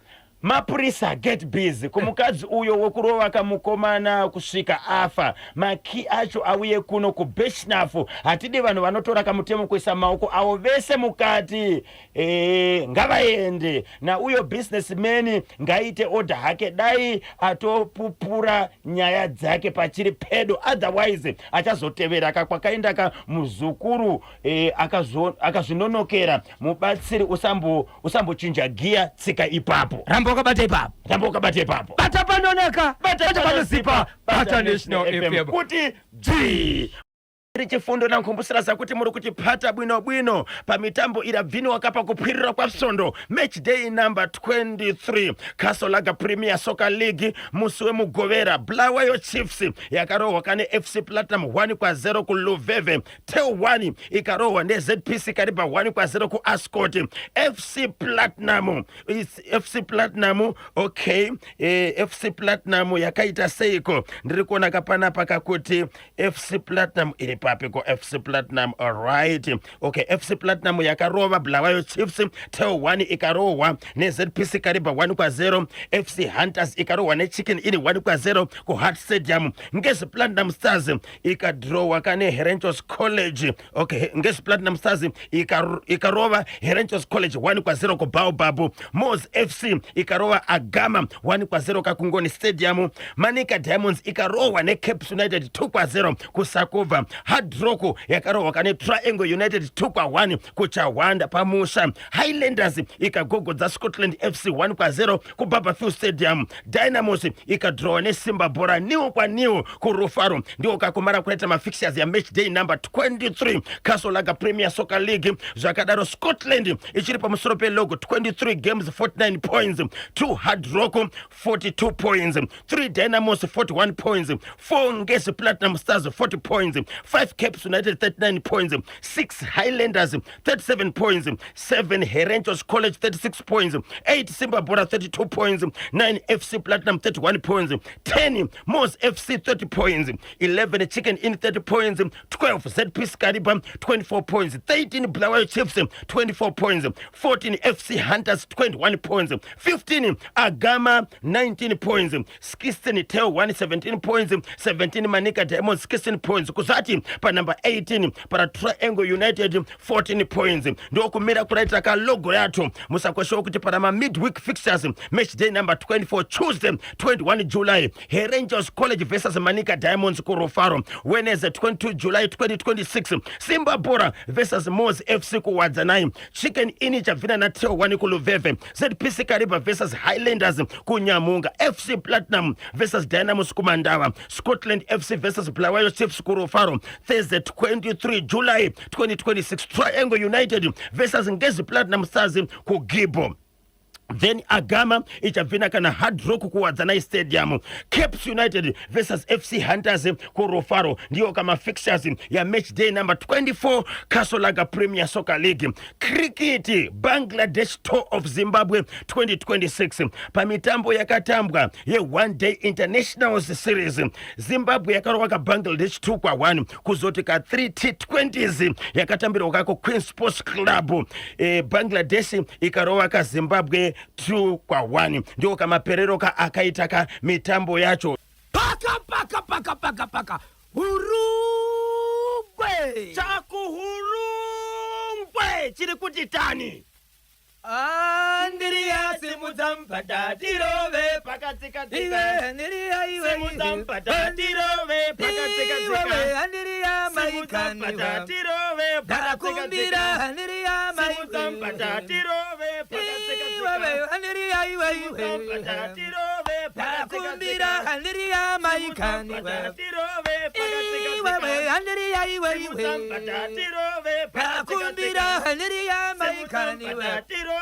Mapurisa get busy kumukadzi uyo wekurova kamukomana kusvika afa maki acho auye kuno kubeshnafu hatidi vanhu vanotora kamutemo kuisa maoko avo vese mukati ngavaende nauyo businessman ngaite order hake dai atopupura nyaya dzake pachiri pedo otherwise achazotevera ka kwakaenda ka muzukuru akazvinonokera mubatsiri usambochinja giya tsika ipapo Ramba wakabata ipapo. Ramba wakabata ipapo Bata panonaka. Bata Bata panosipa. Bata National FM. Kuti dzvi. Chifundo nankhumbusira zakuti muri kutipata bwinobwino pamitambo irabviniwa kapa kuphwirira kwa sondo match day number 23 Castle Lager Premier Soccer League. Musi wemugovera, Bulawayo Chiefs yakarohwa kane FC Platinum 1 kwa 0 kuLuveve. TelOne ikarohwa neZPC Kariba 1 kwa 0 kuAscot. FC Platinum FC Platinum, okay, FC Platinum yakaita seiko? Ndiri kuona kapanapa kakuti FC Platinum iri papi ko? FC Platinum, alright, okay, FC Platinum yakarova Bulawayo Chiefs. TelOne ikarohwa neZPC Kariba 1 kwa 0. FC Hunters ikarohwa neChicken Inn 1 kwa 0 kuHeart Stadium. Ngezi Platinum Stars ikadrowa kane Herentals College. Okay, Ngezi Platinum Stars ikarova Herentals College 1 kwa 0 kuBaobab. MWOS FC ikarova Agama 1 kwa 0 kakuNgoni Stadium. Manica Diamonds ikarohwa neCaps United 2 kwa 0 kuSakubva. Hard Rock yakarohwa kane Triangle United 2 kwa 1 kuChawanda pamusha. Highlanders ikagogodza Scotland FC 1 kwa 0 kuBarbourfields Stadium. Dynamos ikadrowa neSimba Bhora 0 kwa 0 kuRufaro. Ndiwo kakumara kuita mafixtures ya match day number 23 Castle Lager Premier Soccer League. Zvakadaro, Scotland ichiri pamusoro pelog, 23 games, 49 points. 2 Hard Rock, 42 points. 3 Dynamos, 41 points. 4 Ngezi Platinum Stars, 40 points. 5 Caps United, 39 points. 6 Highlanders, 37 points. 7 Herentals College, 36 points. 8 Simba Bhora, 32 points. 9 FC Platinum, 31 points. 10 MWOS FC, 30 points. 11 Chicken Inn, 30 points. 12 ZPC Kariba, 24 points. 13 Bulawayo Chiefs, 24 points. 14 FC Hunters, 21 points. 15 Agama, 19 points. 16 TelOne, 17 points. 17 Manica Diamonds, 16 points. Kuzati panumber 18 para Triangle United, 14 points. Ndokumira kuraita kalog yacho. Musakweshewo kuti para ma-midweek fixtures, match day number 24, Tuesday 21 July, Herentals College versus Manica Diamonds kuRufaro. Wednesday 22 July 2026, Simba Bhora versus MWOS FC kuWadzanai. Chicken Inn chabvina naTelOne kuLuveve. ZPC Kariba versus Highlanders kuNyamhunga. FC Platinum versus Dynamos kuMandava. Scotland FC versus Bulawayo Chiefs kuRufaro. Thursday 23 July 2026, Triangle United versus Ngezi Platinum Stars kuGibbo. Then Agama ichabvina kana Hard Rock kuWadzanai Stadium. Caps United versus FC Hunters kuRufaro. Ndiyo kama fixtures ya match day number 24 Castle Lager Premier Soccer League. Cricket, Bangladesh Tour of Zimbabwe 2026. Pamitambo yakatambwa ye-one day internationals series, Zimbabwe yakarova kaBangladesh 2 kwa 1. Kuzoti ka3 T20s yakatambirwa kako Queen Sports Club, Bangladesh ikarova kaZimbabwe 2 kwa 1. Ndiwo kamaperero ka akaita ka mitambo yacho. Paka paka paka paka paka Hurungwe. Chakuhurungwe chiri kuti tani. Andiriya, simudza mupata tirove. Pakatsika-tsika. Iwe Andiriya, iwe. Simudza mupata tirove pakatsika-tsika. Iwewe Andiriya. Simudza mupata Maikaniwa tirove. Ndarakumbira. Pakatsika-tsika. Andiriya. Simudza mupata tirove pakatsika-tsika. Iwewe Andiriya, iwe. Simudza mupata Iwe tirove. Ndarakumbira. Pakatsika-tsika. Andiriya. Simudza mupata Maikaniwa tirove. Iwewe Pakatsika-tsika. Andiriya, iwe. Simudza mupata Iwe tirove. Ndarakumbira. Pakatsika-tsika. Andiriya. Simudza Maikaniwa mupata tirove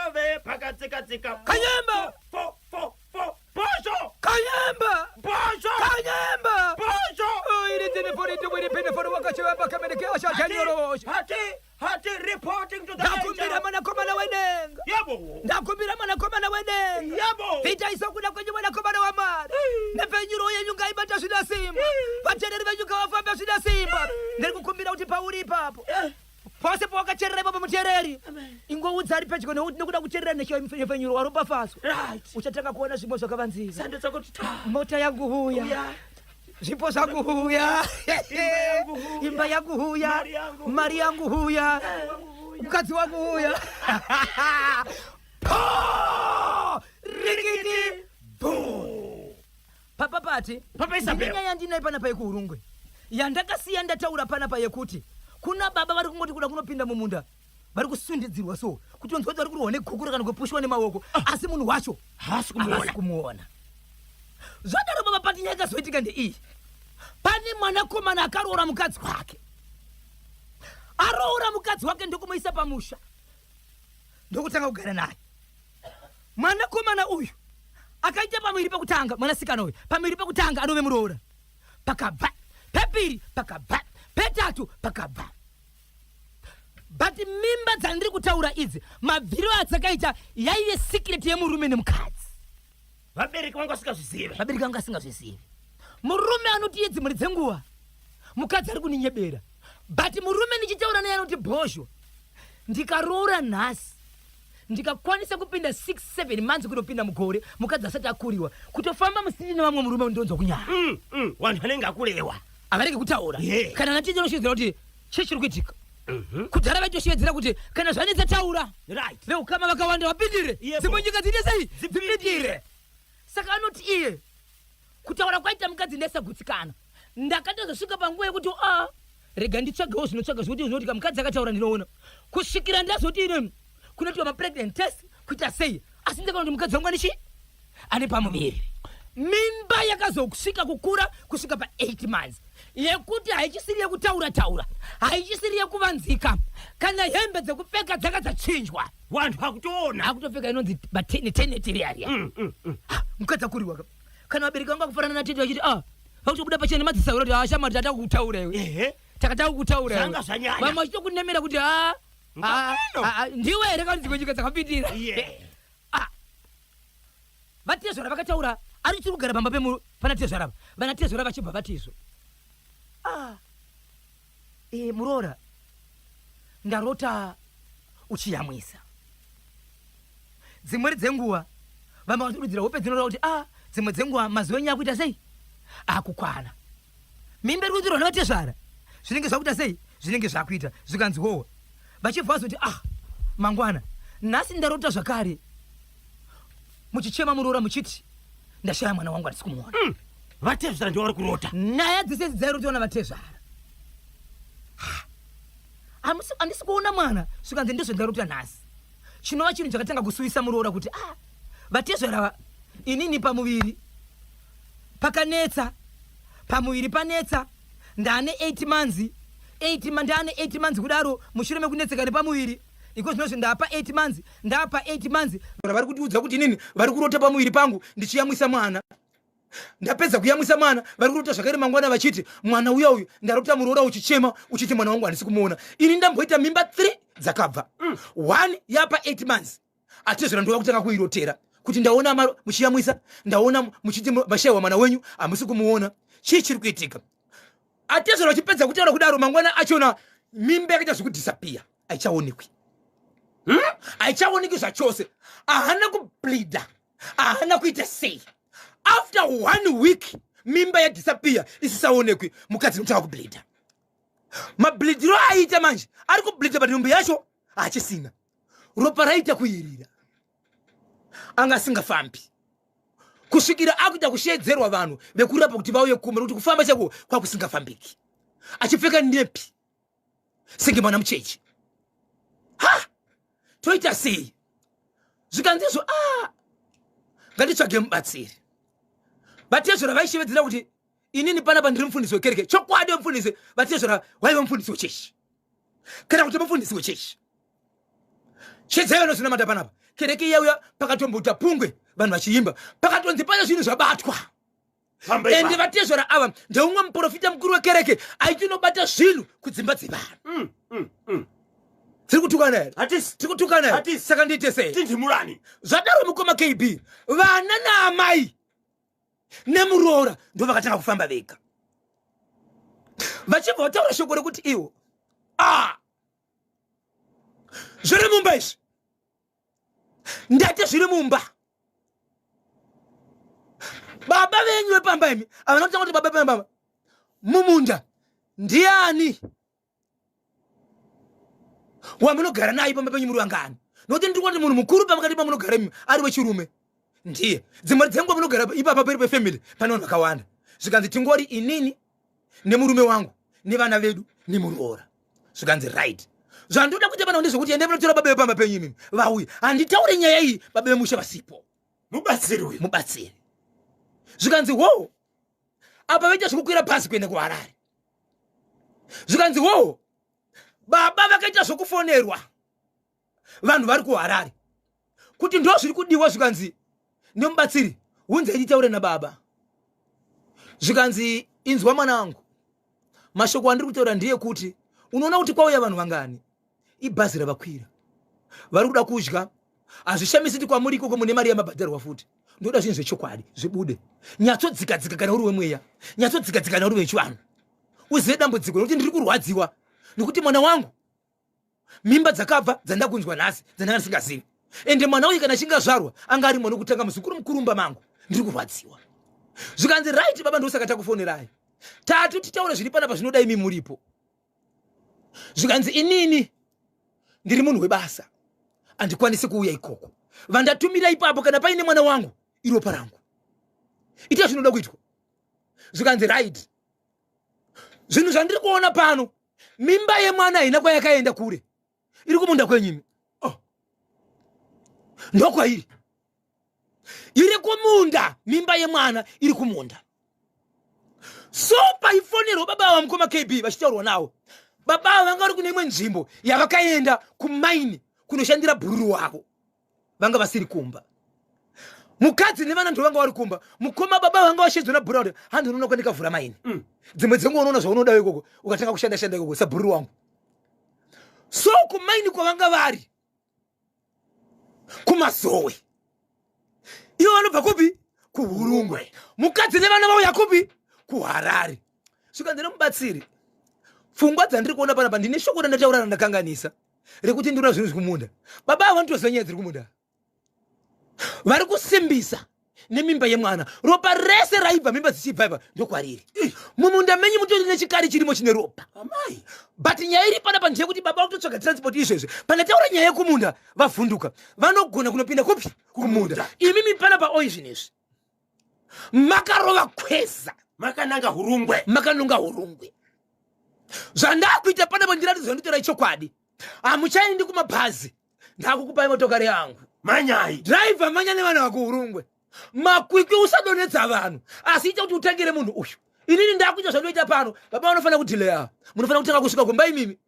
pakatsika-tsika. Kanyemba. Fo, fo, fo, bosho. Kanyemba. Bosho. Kanyemba. Bosho. Hati Hati, hati, reporting to the Ndakumbira angel. mwanakomana wedenga. Yebo. Ndakumbira mwanakomana wedenga. Yebo. Ita kuda kwenyu, mwanakomana waMwari. Nepfenyuro yenyu ngaibata zvina simba. Vateereri venyu ngavafambe zvina simba. Ndiri kukumbira kuti pauri ipapo, pose pawakacherera ipapo, muteereri, ingoudza ari pedyo nekuda kuteerera nepfenyuro waropafadzwa. Uchatanga kuona zvimwe zvakavanzika. Sando dzakuti ta. Mota yangu huya. Uya. Zvipo zvangu huya. Imba yangu huya. Imba yangu huya. Mari yangu. Mari yangu huya. Mukadzi wangu huya. Po rikiti bu papa pati. Papa Isabel. Ndine nyaya yandinayo panapa yekuHurungwe yandakasiya ndataura panapa, yekuti kuna baba vari kungoti kuda kunopinda mumunda, vari kusundidzirwa so kuti onzwa kuti vari kurwa negukura kana kupushwa nemaoko, asi munhu wacho Haasi havasi kumuona. Kumuona. Zvadaro, baba, pati nyaya yakazoitika ndeiyi: pane mwanakomana akaroora mukadzi wake. Aroora mukadzi wake ndokumuisa pamusha ndokutanga kugara naye. Mwanakomana uyu akaita pamuviri pekutanga, mwanasikana uyu pamuviri pekutanga anove muroora, pakabva pepiri, pakabva petatu, pakabva. But mimba dzandiri kutaura idzi, mabviro adzakaita yaive secret yemurume nemukadzi. Vabereki vangu vasingazvizive. Vabereki vangu vasingazvizive. Murume anoti iye dzimwe dzenguva mukadzi ari kuninyebera, but murume ndichitaura naye anoti bhozho, ndikaroora nhasi ndikakwanisa kupinda 6 7 months kunopinda mugore mukadzi asati akuriwa, kutofamba musiti nevamwe murume ndonzwa kunyara. Vanhu vanenge akurewa havarege kutaura. Kana natete unoshevedzera kuti chii chiri kuitika. Kudhara vaitoshevedzera kuti kana zvanetsa taura. Veukama vakawanda vapindire. Dzimwe nyika dziite sei? Dzipindire. Saka anoti iye kutaura kwaita mukadzi ndaisagutsikana. Ndakatozosvika panguva yekuti a rega nditsvagewo zvinotsvaga zvekuti zvinoti kamukadzi akataura ndinoona, kusvikira ndazoti ine kunoitwa mapregnant test kuita sei, asi ndakaona kuti mukadzi wangu ane chii, ane pamuviri. Mimba yakazosvika kukura kusvika pa 8 months yekuti haichisiri yekutaura taura, haichisiri yekuvanzika, kana hembe dzekupfeka dzaka dzachinjwa, vanhu vakutoona akutopfeka inonzi matenetiri ariya. Mukadzi akuriwa kana vabereki vangu vakufanana natete vachiti ah, vakutobuda pachena nemadzisaura kuti ah, shamwari tata kukutaura iwe. Takataka kukutaura iwe. Zvanga zvanyanya. Vamwe vachitokunemera kuti ah, ah, Ngapino. ah, ah, ndiwe here kana dzimwe nyika dzakapindira. Ah. Vatezvara vakataura ari chiri kugara pamba pemu pana tezvara ava. Vana tezvara vachibva vatizvo. Ah. Muroora ndarota uchiyamwisa. Dzimweni dzenguva vamwe vanodudzira hope dzinoreva kuti ah, dzimwe dzenguva mazuva enyu akuita sei? Akukwana. Mimba iri kuitirwa navatezvara zvinenge zvakuita sei? Zvinenge zvakuita. Zvikanzi howa. Vachibva vazoti ah, mangwana nhasi ndarota zvakare muchichema muroora muchiti ndashaya mwana wangu handisi kumuona. Vatezvara ndivo vari kurota. Nyaya dzese idzi dzairotiwa navatezvara. Handisi kuona mwana, zvikanzi ndizvo ndarota nhasi. Chinova chinhu chakatanga kusuwisa muroora kuti ah, vatezvara inini pamuviri pakanetsa, pamuviri panetsa, ndane 8 months, 8 ndane 8 months kudaro mushure mekunetseka nepamuviri. Iko zvinozvi ndapa 8 months, ndapa 8 months. Vari kutiudza kuti inini vari kurota pamuviri pangu ndichiyamwisa mwana. Ndapedza kuyamwisa mwana, vari kurota zvakare mangwana vachiti mwana uya uyu ndarota muroora uchichema uchiti mwana wangu handisi kumuona. Ini ndamboita mimba 3 dzakabva. 1 yapa 8 months. Atezvera ndova kutanga kuirotera kuti ndaona muchiyamwisa, ndaona muchiti mashaiwa mwana wenyu hamusi kumuona. Chii chiri kuitika? Atezvera vachipedza kutaura kudaro mangwana achona mimba yakaita zvekudisappear, haichaonekwi. Haichaonekwi zvachose. Ahana kubleeder, ahana kuita sei. After 1 week mimba yadisappear isisaonekwi, mukadzi unotanga kubleeder. Mableediro aiita manje ari kubleeder but nhumbu yacho hachisina. Ropa raita kuirira, anga asingafambi kusvikira akuita kushedzerwa vanhu vekurapa kuti vauye kumba, nekuti kufamba chako kwakusingafambiki, achipfeka nepi senge mwana mucheche. Ha, toita sei? Zvikanzizvo ah, ngatitsvage mubatsiri. Vatezvera vaishevedzera kuti inini panapa ndiri mufundisi wekereke. Chokwadi mufundisi, vatezvera waive mufundisi wechechi kana kuti mufundisi wechechi. Chedzai vanozinamata panapa. Kereke iyauya pakatomboita pungwe vanhu vachiimba, pakatonzi pane zvinhu zvabatwa. Ende vatezvera ava ndeumwe muprofita mukuru wekereke aitinobata zvinhu kudzimba dzevanhu. Tiri kutukana here? Hatisi. Tiri kutukana here? Hatisi. Saka ndiite sei? Tindimurani. Zvadaro mukoma KB, vana naamai nemuroora ndo vakatanga kufamba vega, vachibva vataura shoko rekuti iwo ah, zviri mumba izvi, ndati zviri mumba. Baba venyu vepamba imi havana kutanga kuti baba vepamba mumunda ndiani wamunogara naye pamba penyu muri vangani? Nokuti ndiri kuona kuti munhu mukuru pakati pamunogara imi ari wechirume ndiye. Dzimwe dzenguva munogara ipapa peri pefamily pane vanhu vakawanda. Zvikanzi tingori inini nemurume wangu nevana vedu nemuroora. Zvikanzi right. Zvandoda kuita pano ndezvekuti endai munotora baba vepamba penyu imimi vauye. Handitaure nyaya iyi baba vemusha vasipo. Mubatsiri uyu. Mubatsiri. Zvikanzi wo apa vaita zvekukwira bhazi kuenda kuHarare. Zvikanzi wo Baba vakaita zvokufonerwa vanhu vari kuHarare kuti ndo zviri kudiwa, zvikanzi nemubatsiri hunzei nditaure nababa. Zvikanzi inzwa mwana wangu, mashoko andiri kutaura ndeyekuti unoona kuti kwauya vanhu vangani, ibhazi ravakwira, vari kuda kudya. Hazvishamisi kuti kwamuri ikoko mune mari yamabhadharwa futi. Ndoda zvinhu zvechokwadi zvibude. Nyatsodzikadzika kana uri wemweya, nyatsodzikadzika kana uri wechivanhu, uzive dambudziko nekuti ndiri kurwadziwa nekuti mwana wangu mimba dzakabva dzandakunzwa nhasi dzandanga ndisingazivi, ende mwana uyu kana achinge azvarwa anga ari mwana wekutanga, muzukuru mukuru mumba mangu, ndiri kurwadziwa. Zvikanzi right baba, ndosaka takufonerai tatu titaure zviri panapa zvinoda imi muripo. Zvikanzi inini ndiri munhu webasa, handikwanisi kuuya ikoko, vandatumira ipapo kana paine mwana wangu iropa rangu, ita zvinoda kuitwa. Zvikanzi right, zvinhu zvandiri kuona pano, mimba yemwana haina kwayakaenda kure, iri kumunda kwenyimi. Oh. Ndokwairi, iri kumunda, mimba yemwana iri kumunda. So paifonerwa baba ava, mukoma KB, vachitaurwa navo, baba ava vanga vari kune imwe nzvimbo yavakaenda kumaini kunoshandira bhururu wavo, vanga vasiri kumba. Mukadzi nevana ndo vanga vari kumba. Mukoma, baba vanga vashedzwa nabhura kuti handi unoona kwandikavhura maini, Dzimwe dzenguva unoona zvaunoda ikoko ukatanga kushanda shanda ikoko sabhururu wangu. So kumaini kwavanga vari kuMazowe, ivo vanobva kupi? KuHurungwe. Mukadzi nevana vauya kupi? KuHarare. Svika ndine mubatsiri, pfungwa dzandiri kuona panapa, ndine shoko randataura randakanganisa rekuti ndinoona zvinhu zvekumunda. Baba ava vanotoziva nyaya dziri kumunda, vari kusimbisa nemimba yemwana, ropa rese raibva mimba dzichibva ipa ndokwariri. Mumunda menyu mutori nechikari chirimo chine ropa. Amai. But nyaya iri panapa ndeyekuti baba vakutotsvaga transport izvezvi. Pandataura nyaya yekumunda vavhunduka, vanogona kunopinda kupi? Kumunda. Imimi panapa oi zvinezvi makarova kweza. Makananga Hurungwe. Makanonga Hurungwe. Zvandakuita panapa, ndiratidza zvanditora chokwadi, hamuchaendi kumabhazi, ndakukupai motokari yangu. Manyai. Driver, manya nevana vakuHurungwe. Makwikwi usadonedza vanhu, asi ita kuti utangire munhu uyu. Inini ndakuita zvandoita pano, baba vanofanira kudhileya, munofanira kutanga kusvika kumba imimi.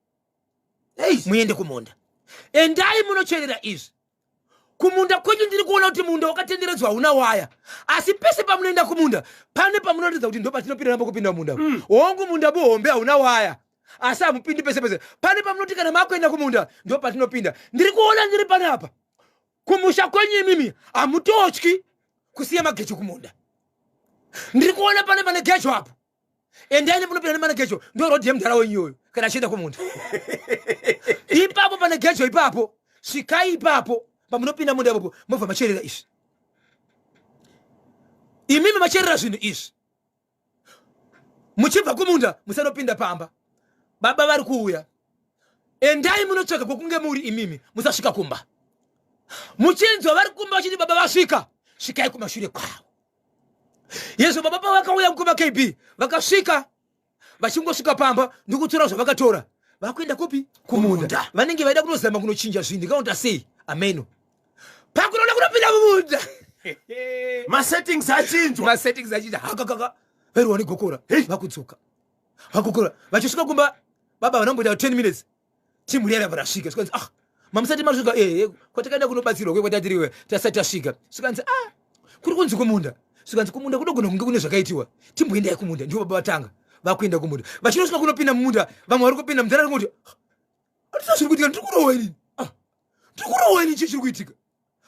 Ei. Muende kumunda, endai munocherera izvi kumunda kwenyu. Ndiri kuona kuti munda wakatenderedzwa, hauna waya, asi pese pamunoenda kumunda pane pamunoratidza kuti ndo patinopinda napo kupinda munda. Hongu, munda buhombe, hauna waya, asi hamupindi pese pese. Pane pamunoti kana makuenda kumunda ndo patinopinda. Ndiri kuona ndiri panapa kumusha kwenyu, imimi hamutotyi kusiya magejo kumunda. Ndiri kuona pane pane gejo apo, endai nemunopinda nemane gejo, ndo rodhi yemudhara wenyu iyoyo kana achienda kumunda. Ipapo pane gejo ipapo, svikai ipapo pamunopinda munda ipapo, mobva macherera izvi. Imimi macherera zvinhu izvi muchibva kumunda, musanopinda pamba, baba vari kuuya. Endai munotsvaka kwokunge muri imimi, musasvika kumba. Muchinzwa vari kumba vachiti baba vasvika, svikai kumashure kwavo. Yezvo baba pavakauya, mukoma KB, vakasvika, vachingosvika pamba ndikutora zvavakatora, vakuenda kupi? Kumunda. Vanenge vaida kunozama kunochinja zvinhu, ndikaona sei ameno pakunoda kunopinda mumunda. Masettings achinjwa. Masettings achinja, hakakaka, vairohwa negokora, vakudzoka vakokora. Vachisvika kumba baba vanomboita 10 minutes, timu riya rabva rasvika. Zvikanzi, "Ah, mamusati masvika?" "Ehe, kwatakaenda kunobatsirwa kwe kwatatiriwe tasati tasvika." Zvikanzi, "Ah, kuri kunzi kumunda." Zvikanzi, "Kumunda kunogona kunge kune zvakaitiwa, timboendai kumunda." Ndivo baba vatanga vakuenda kumunda. Vachinosvika kunopinda mumunda, vamwe vari kupinda mudhara kuti, "Hatisa zviri kuitika, ndiri kurohwa inini. Ah, ndiri kurohwa inini, chii chiri kuitika?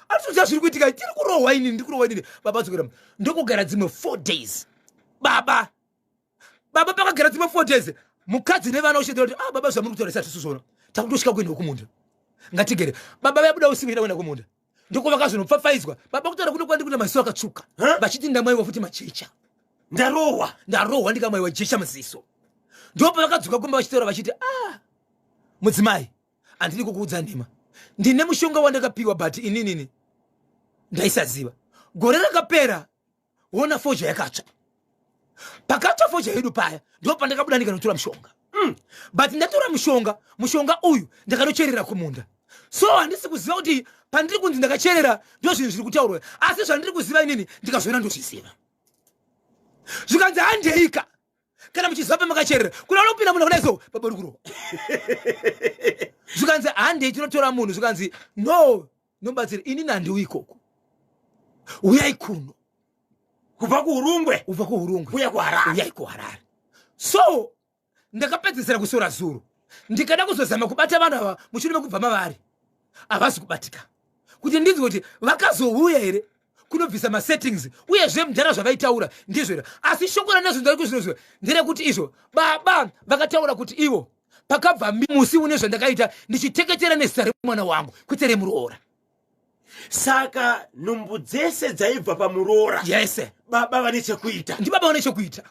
Hatitoziva zviri kuitika, tiri kurohwa inini, ndiri kurohwa inini." Baba vadzokera ndokugara dzimwe 4 days. Baba pakagara dzimwe 4 days, mukadzi nevana uchidira kuti, "Ah baba, zvamuri kutaura isati zvona, takutosvika kuenda kumunda, ngatigere." Baba vabuda usiku ida kuenda kumunda, ndoko vakazonopfapfaidzwa. Baba kutaura kuno kwandi kuti maziso akatsvuka. Huh? Vachiti, "Ndamwaiwa futi majecha." Ndarohwa. "Ndarohwa, ndikamwaiwa jecha muziso." Ndipo pavakadzoka kumba vachitaura vachiti, "Ah mudzimai, handidi kukuudza nhema, ndine mushonga wandakapiwa, but ininini ndaisaziva. Gore rakapera wona foja yakatsva, pakatsva foja yedu paya ndo pandakabuda ndikanotora mushonga. But ndatora mushonga, mushonga uyu ndakanocherera kumunda, so handisi kuziva kuti pandiri kunzi ndakacherera ndo zvinhu zviri kutaurwa, asi zvandiri kuziva inini ndikazviona ndozviziva." Zvikanzi, "Handeika." Kana muchiziva pamakacherera, kuna unopinda munhu kudai so, baba uri kurohwa. Zvikanzi handei tinotora munhu, zvikanzi no, nobatsira inini handiuyi ikoko, uyai kuno. Kubva kuHurungwe? Ubva kuHurungwe. Uya kuHarare. Uyai kuHarare. So ndakapedzisira kusora zuro, ndikada kuzozama kubata vanhu ava mushure mekubva mavari havazi kubatika, kuti ndinzwe kuti vakazouya here kunobvisa masettings, uyezve mudhara zvavaitaura ndizvo here. Asi shoko randazonzwa kuzvinozwa nderekuti izvo baba vakataura kuti ivo pakabva musi une zvandakaita ndichiteketera nezita remwana wangu, kwete remuroora. Saka nhumbu dzese dzaibva pamuroora? Yese. Baba vane chekuita. Ndibaba vane chekuita.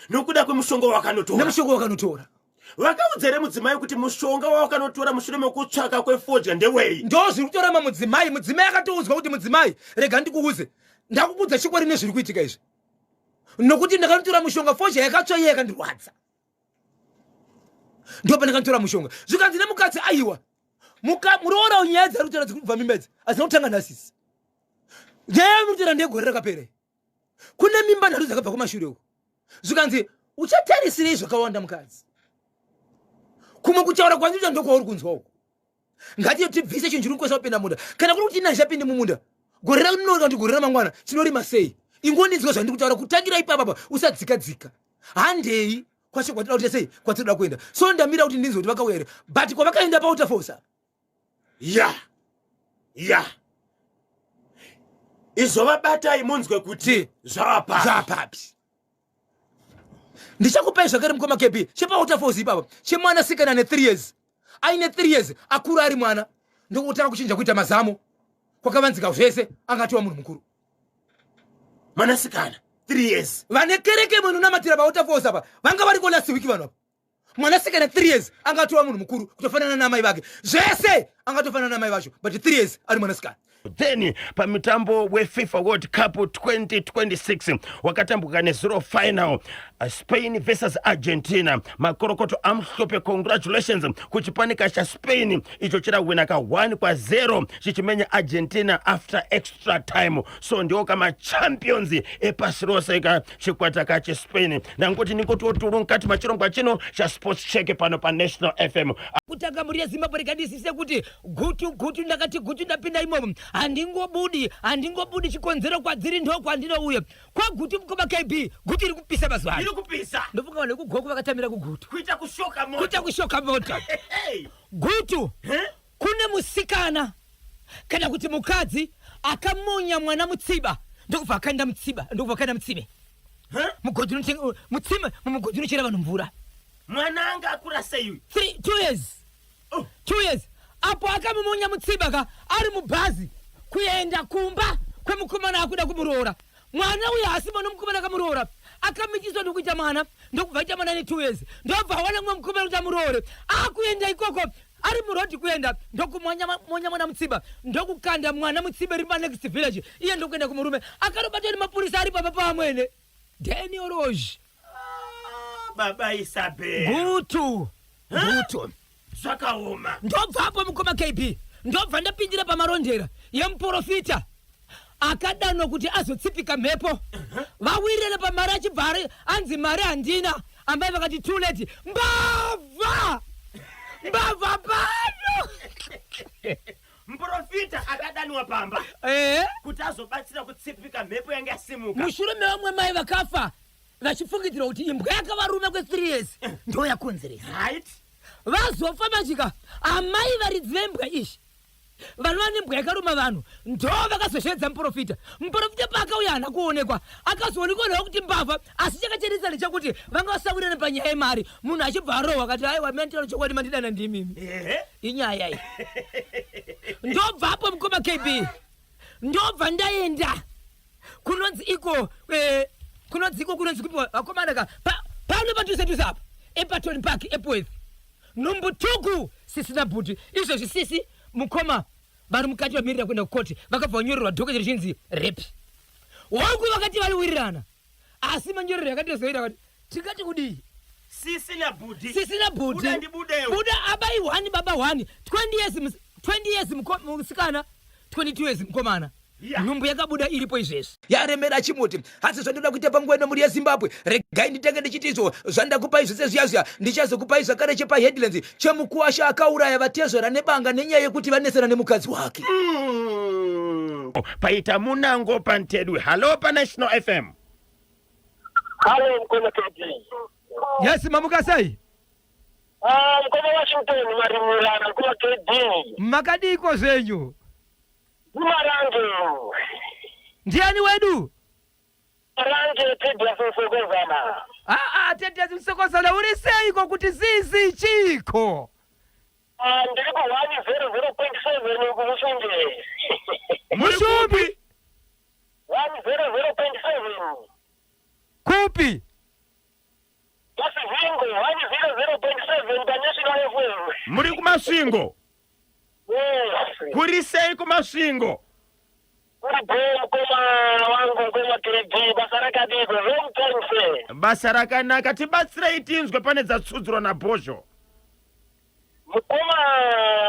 Nokuda kwemushonga wakanotora. Nemushonga wakanotora. Vakaudza here mudzimai kuti mushonga wawakanotora mushure mekutsvaka kwefodya ndewei? Ndo zviri kutoramba mudzimai. Mudzimai akatoudzwa kuti, mudzimai, rega ndikuudze, ndakukudza chikwari nezviri kuitika izvi, nokuti ndakanotora mushonga, fodya yakatsva iye yakandirwadza, ndo pandakanotora mushonga. Zvikanzi nemukadzi, aiwa, muroora, nyaya dzari kutora dzikubva mimba idzi hadzina kutanga nhasisi. Nyaya yamunotora ndegore rakapera, kune mimba nhatu dzakabva kumashure uko. Zvikanzi uchatarisirei zvakawanda, mukadzi? Kumwe kutaura kwandinoita ndokwauri kunzwa uko. Ngatiyo tibvise chinhu chiri kukwesa kupinda munda. Kana kuri kuti nachapinde mumunda gore rinori kana kuti gore ramangwana, tinorima sei? Ingoninzwa zvandiri kutaura kutangira ipapapa, usadzika dzika. Handei kwacho kwatinoda kuita sei, kwatinoda kuenda. So ndamira kuti ndinzwe kuti vakauya here, but kwavakaenda paWaterfalls apa. Ya ya, izvo vabatai munzwe kuti zvava zvapapi. Ndichakupai zvakare, mukoma KB, chepaWaterfalls ipapa, chemwanasikana ne3 years. Aine 3 years akura ari mwana, ndokutanga kuchinja kuita mazamo kwakavanzika zvese, angatiwa munhu mukuru. Mwanasikana 3 years. Vane kereke munonamatira paWaterfalls apa vanga variko last week vanhu apa. Mwanasikana 3 years angatiwa munhu mukuru, kutofanana namai vake zvese, angatofanana namai vacho, but 3 years ari mwanasikana. Then pamitambo weFIFA World Cup 2026 wakatambwa nezuro, final Spain versus Argentina. Makorokoto amhlophe, congratulations kuchipanika chaSpain icho chirawina ka 1 kwa0 chichimenya Argentina after extra time. So ndiwo kamachampions epasi rose ka chikwata kachiSpain. Ndangoti ningotiwo mukati machirongwa chino chaSports Check pano paNational FM. Kutanga, mhuri yeZimbabwe, rikandisise kuti gutu gutu. Ndakati gutu, ndapinda imomo, handingobudi, handingobudi. Chikonzero kwadziri ndo kwandinouya kwaGutu. Mukoma KB, Gutu iri kupisa mazuva ano. Iri kupisa. Ndofunga vanhu vekuGokwe vakatamira kuGutu. Kuita kushoka moto. Kuita kushoka moto. Hey. Gutu Eh? kune musikana kana kuti mukadzi akamonya mwana mutsiba, ndokubva akaenda mutsiba, ndokubva akaenda mutsime. Huh? Mugodhi mutsime, mumugodhi unochera vanhu mvura. Mwana anga akura sei uyu? 3, 2 years. Oh. 2 years apo akamumonya mutsiba ka, ari mubhazi kuenda kumba kwemukomana akuda kumuroora. Mwana uyu haasi mwana mukomana akamuroora, akamitiswa ndokuita mwana, ndokubva aita mwana ne2 years, ndobva awana mumwe mukomana kuti amuroore. Akuenda ikoko, ari murodhi kuenda, ndokumonya monya mwana mutsiba, ndokukanda mwana mutsibe riri panext village. Iye ndokuenda kumurume, akanobatwa nemapurisa ari pamba pamwene. Daniel Roge. Baba Isabel. Gutu, Gutu. Zvakaoma. Ndobvapo, mukoma KB, ndobva ndapindira paMarondera yemuprofita akadanwa kuti azotsipika mhepo. Vawirirana pamari, achibva anzi mari handina. Amai vakati too late, mbavha, mbavha pano. Muprofita akadanwa pamba kuti azobatsira kutsipika mhepo yange yasimuka. Mushure mevamwe mai vakafa vachifungidzirwa kuti imbwa yakavaruma kwe3 years ndo yakonzeresa. Vazofa machika, amai varidzi vembwa izvi vanova nembwa yakaruma vanhu ndo vakazoshevedza muprofita. Muprofita paakauya haana kuonekwa, akazoonekwa nawo kuti mbavha. Asi chakacheresa ndechekuti vanga vasawirirana panyaya yemari. Munhu achibva arohwa, akati aiwa, manditaura chokwadi, mandidana ndimimi. Inyaya iyi. Ndobvapo, mukoma KB, ndobva ndaenda kunonzi iko kunonzi iko kunonzi kupi vakomana ka, pano padhuze dhuze apa, ePaton Park, Epworth. Nhumbu tuku sisina bhuti. Izvozvi sisi mukoma vari mukati vamirira kuenda kukoti, vakabva vanyorerwa docket richinzi rape. Wangu vakati variwirirana, asi manyorero yakatozoita kuti tingati kudii? Sisi nabhudhi. Sisi nabhudhi. Buda ndibudewo. Buda abai 1, baba 1, 20 years, 20 years musikana, 22 years mukomana. Nhumbu yakabuda iripo izvezvi. Yaremera chimuti. Asi zvandoda kuita panguva ino mhuri yeZimbabwe, regai nditange ndichiti izvo zvandakupai zvese zviya zviya ndichazokupai zvakare chepaHeadlands chemukuwasha akauraya vatezvara nebanga nenyaya yekuti vanesana nemukadzi wake. Paita munango pantedwe. Hallo paNational FM. Hallo mukoma KD. Yes, mamuka sei? Ah, mukoma Washington marimirana mukoma KD. Makadiiko zvenyu? Marange. Ndiani wedu? Marange Tedious Msokozana. Ah, ah, Tedious Msokozana uri seiko kuti zizi chiko? Ah, ndiri ku 100.7 uku Mushumbi. Mushumbi? 100.7. Kupi? Masvingo 100.7 paNational FM. Muri kuMasvingo? Yes. Kuri sei kuMasvingo? Kuri bho mukoma wangu mukoma KD basa rakadiko long time sir. Basa rakanaka tibatsirei tinzwe pane dzatsudzurwa naBhozho. Mukoma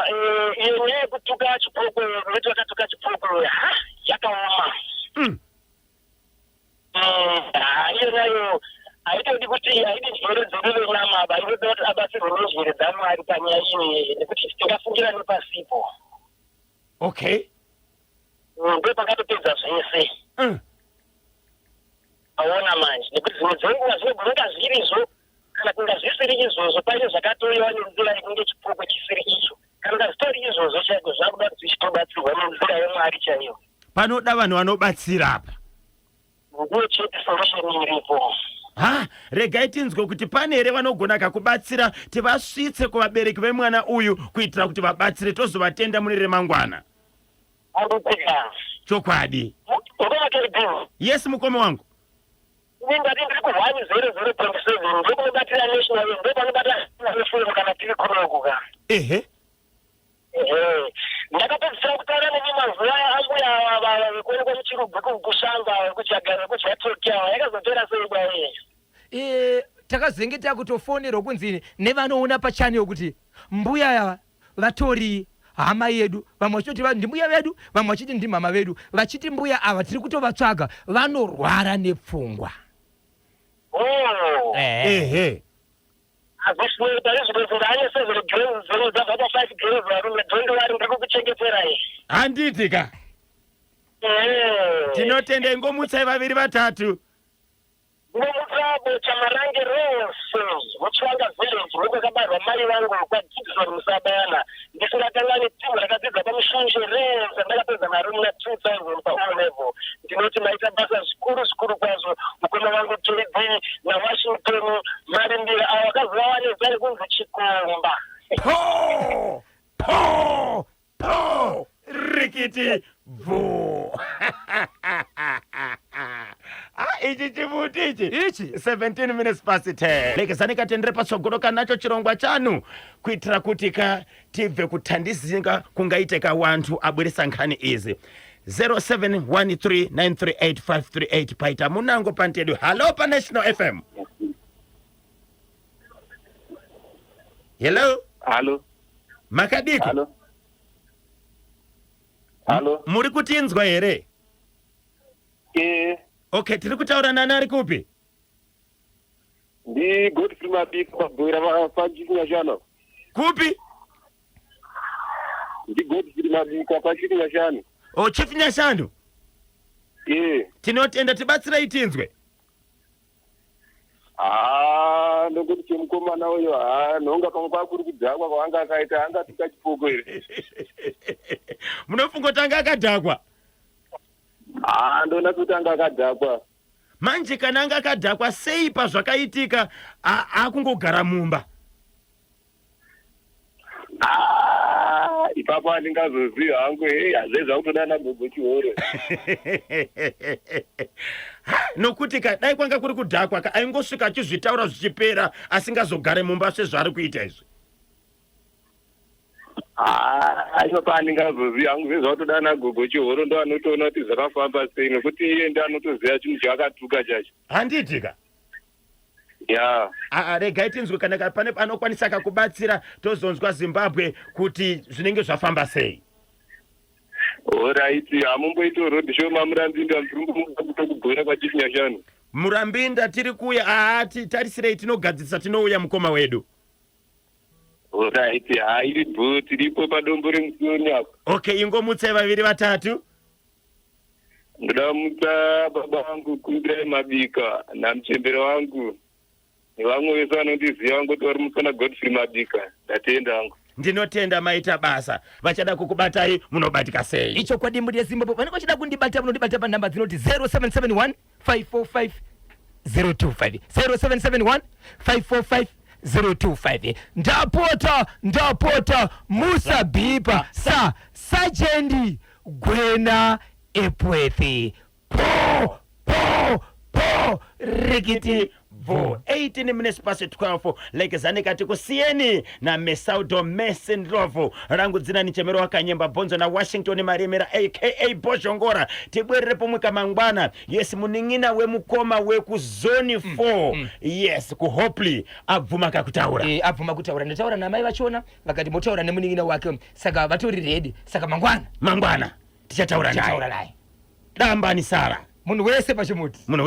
eh, iyo nyaya yekutuka chipoko veti vakatuka chipoko ha yakaoma. Ah, iyo nayo haitodi kuti haidi njere dzedu venyama aba inoda kuti abatsirwe nenjere dzamwari panyaya iyi nekuti tingafungira nepasipo. Okay. Ndo pakatopedza zvese. Aona manje nekuti dzimwe dzenguva zvinogona kunga zvirizvo kana kunga zvisiri izvozvo paine zvakatoiwa nenzira yekunge chipoko chisiri icho kana kunga zvitori izvozvo chaiko zvakuda kuti zvichitobatsirwa nenzira yemwari chaiyo. Panoda vanhu vanobatsira apa. Ndiyo chete solution iripo. Ha, regai tinzwe kuti pane here vanogona kakubatsira tivasvitse kuvabereki vemwana uyu kuitira kuti vabatsire tozovatenda mune remangwana. Andipika. Chokwadi. Mukoma KB. Yes mukoma wangu. Ini ndati ndiri ku 100.7 ndokunobatira national ndopanobata national kana tiri kunoku ka. Ehe. Ehe. Ndakapedzisira kutaura nemi mazuva ambuya ava vekuonekwa muchirugwi kushamba vekujaga vekudya turkey ava yakazopera sei nyaya iyi? E, takazenge takutofonerwa kunzi nevanoona pachannel kuti mbuya ava vatori hama yedu vamwe vachitoti ndimbuya vedu vamwe vachiti ndimama vedu vachiti mbuya ava tiri kutovatsvaga vanorwara nepfungwa. Oh. Ehe. Hazvisinei pari zvino ndane 7 grams dzenyu dzabva pa 5 grams varume don't worry ndiri kukuchengeterai. Handiti ka. Eh. Tinotenda ingomutsai vaviri vatatu. Ndinomutsa Bocha Marange rose muChiwanga village ndokwakabarwa mai vangu kwaGibson Musabayana ndisingakanganwi team rakadzidza paMushunje rese randakapedza naro muna 2000 pa O level Ndinoti maita basa zvikuru zvikuru kwazvo mukoma vangu JB naWashington Marimbira avo vakaziva vane zita rekunzi Chikomba. Po! Po! Po! Rikiti bvu! Ah, ichi chimuti ichi. Ichi? 17 minutes past 10. Lekezani katendere patsogolo kanacho chirongwa chanu kuitira kuti ka tibve kuthandizinga kungaite ka wanthu abweresa nkhani izi 0713938538 paita munango pantedu hallo pa national fm hello Halo, makadiko halo. Halo. muri kutinzwa here Eh, okay tiri kutaura nani ari kupi ndi Godfrey Mabika pabwera pa- pachitinyashana. Kupi? Ndi Godfrey Mabika pachitinyashana. O Chief Nyashanu. Eh. Tinotenda tibatsirei tinzwe. Ah, ndokuti chemukomana uyo ha nhonga pamwe kwakuri kudhakwa kwaanga akaita anga tuka chipoko here. Munofunga kuti anga akadhakwa? Ah, ndoona kuti anga akadhakwa. Manje kana anga akadhakwa sei pazvakaitika akungogara mumba? Ah, ipapo handingazozivi hangu hei hazvei zvakutoda ana gogo chihoro. Ha, nokuti ka dai kwanga kuri kudhakwa ka aingosvika achizvitaura zvichipera asingazogare mumba sezvaari kuita izvi. Ah, ipapo handingazozivi hangu zve zvakutoda ana gogo chihoro ndo anotoona kuti zvakafamba sei nokuti iye ndo anotoziva chinhu chaakatuka chacho. Handiti ka? Ya. Aa regai tinzwe kana ka- pane anokwanisa kakubatsira tozonzwa Zimbabwe kuti zvinenge zvafamba sei. Alright, hamumboitiwo road show maMurambinda, murumbomuda kutokubhora kwaChief Nyashanu. Murambinda tiri kuuya. Haa, tarisirei, tinogadzirisa, tinouya mukoma wedu. Alright, ha, iri bho, tiripo padombo remusoni apo. Okay, ingomutsai vaviri vatatu. Ndoda kumutsa baba vangu Kumbirai Mabika namuchembere wangu nevamwe vese vanondiziva, vangoti vari mutsana Godfrey Mabika. Ndatenda hangu. Ndinotenda, maita basa. Vachada kukubatai munobatika sei? Ichokwadi, mhuri yeZimbabwe, vanenge vachida kundibata munondibata panhamba dzinoti 0771 545 025, 0771 545 025. Ndapota, ndapota, musabhipa sa Sajendi Gwena Epwethi. Po po po, rikiti bvo. 18 minutes past 12, lekezani tikusiyeni naMesaudo Messi Ndlovu. Rangu dzina ni Chemero Wakanyemba Bhonzo naWashington Maremera aka Bhozhongora. Tibwerere pomwe kamangwana. Yes, munin'ina wemukoma wekuzone 4, yes, kuHopley abvuma kakutaura. Eh, abvuma kutaura. Ndataura namai vachona, vakati motaura nemunin'ina wake, saka vatori ready, saka mangwana. Mangwana tichataura tichataura naye. Naye. Dambani sara. Munhu wese pachimuti. Munhu.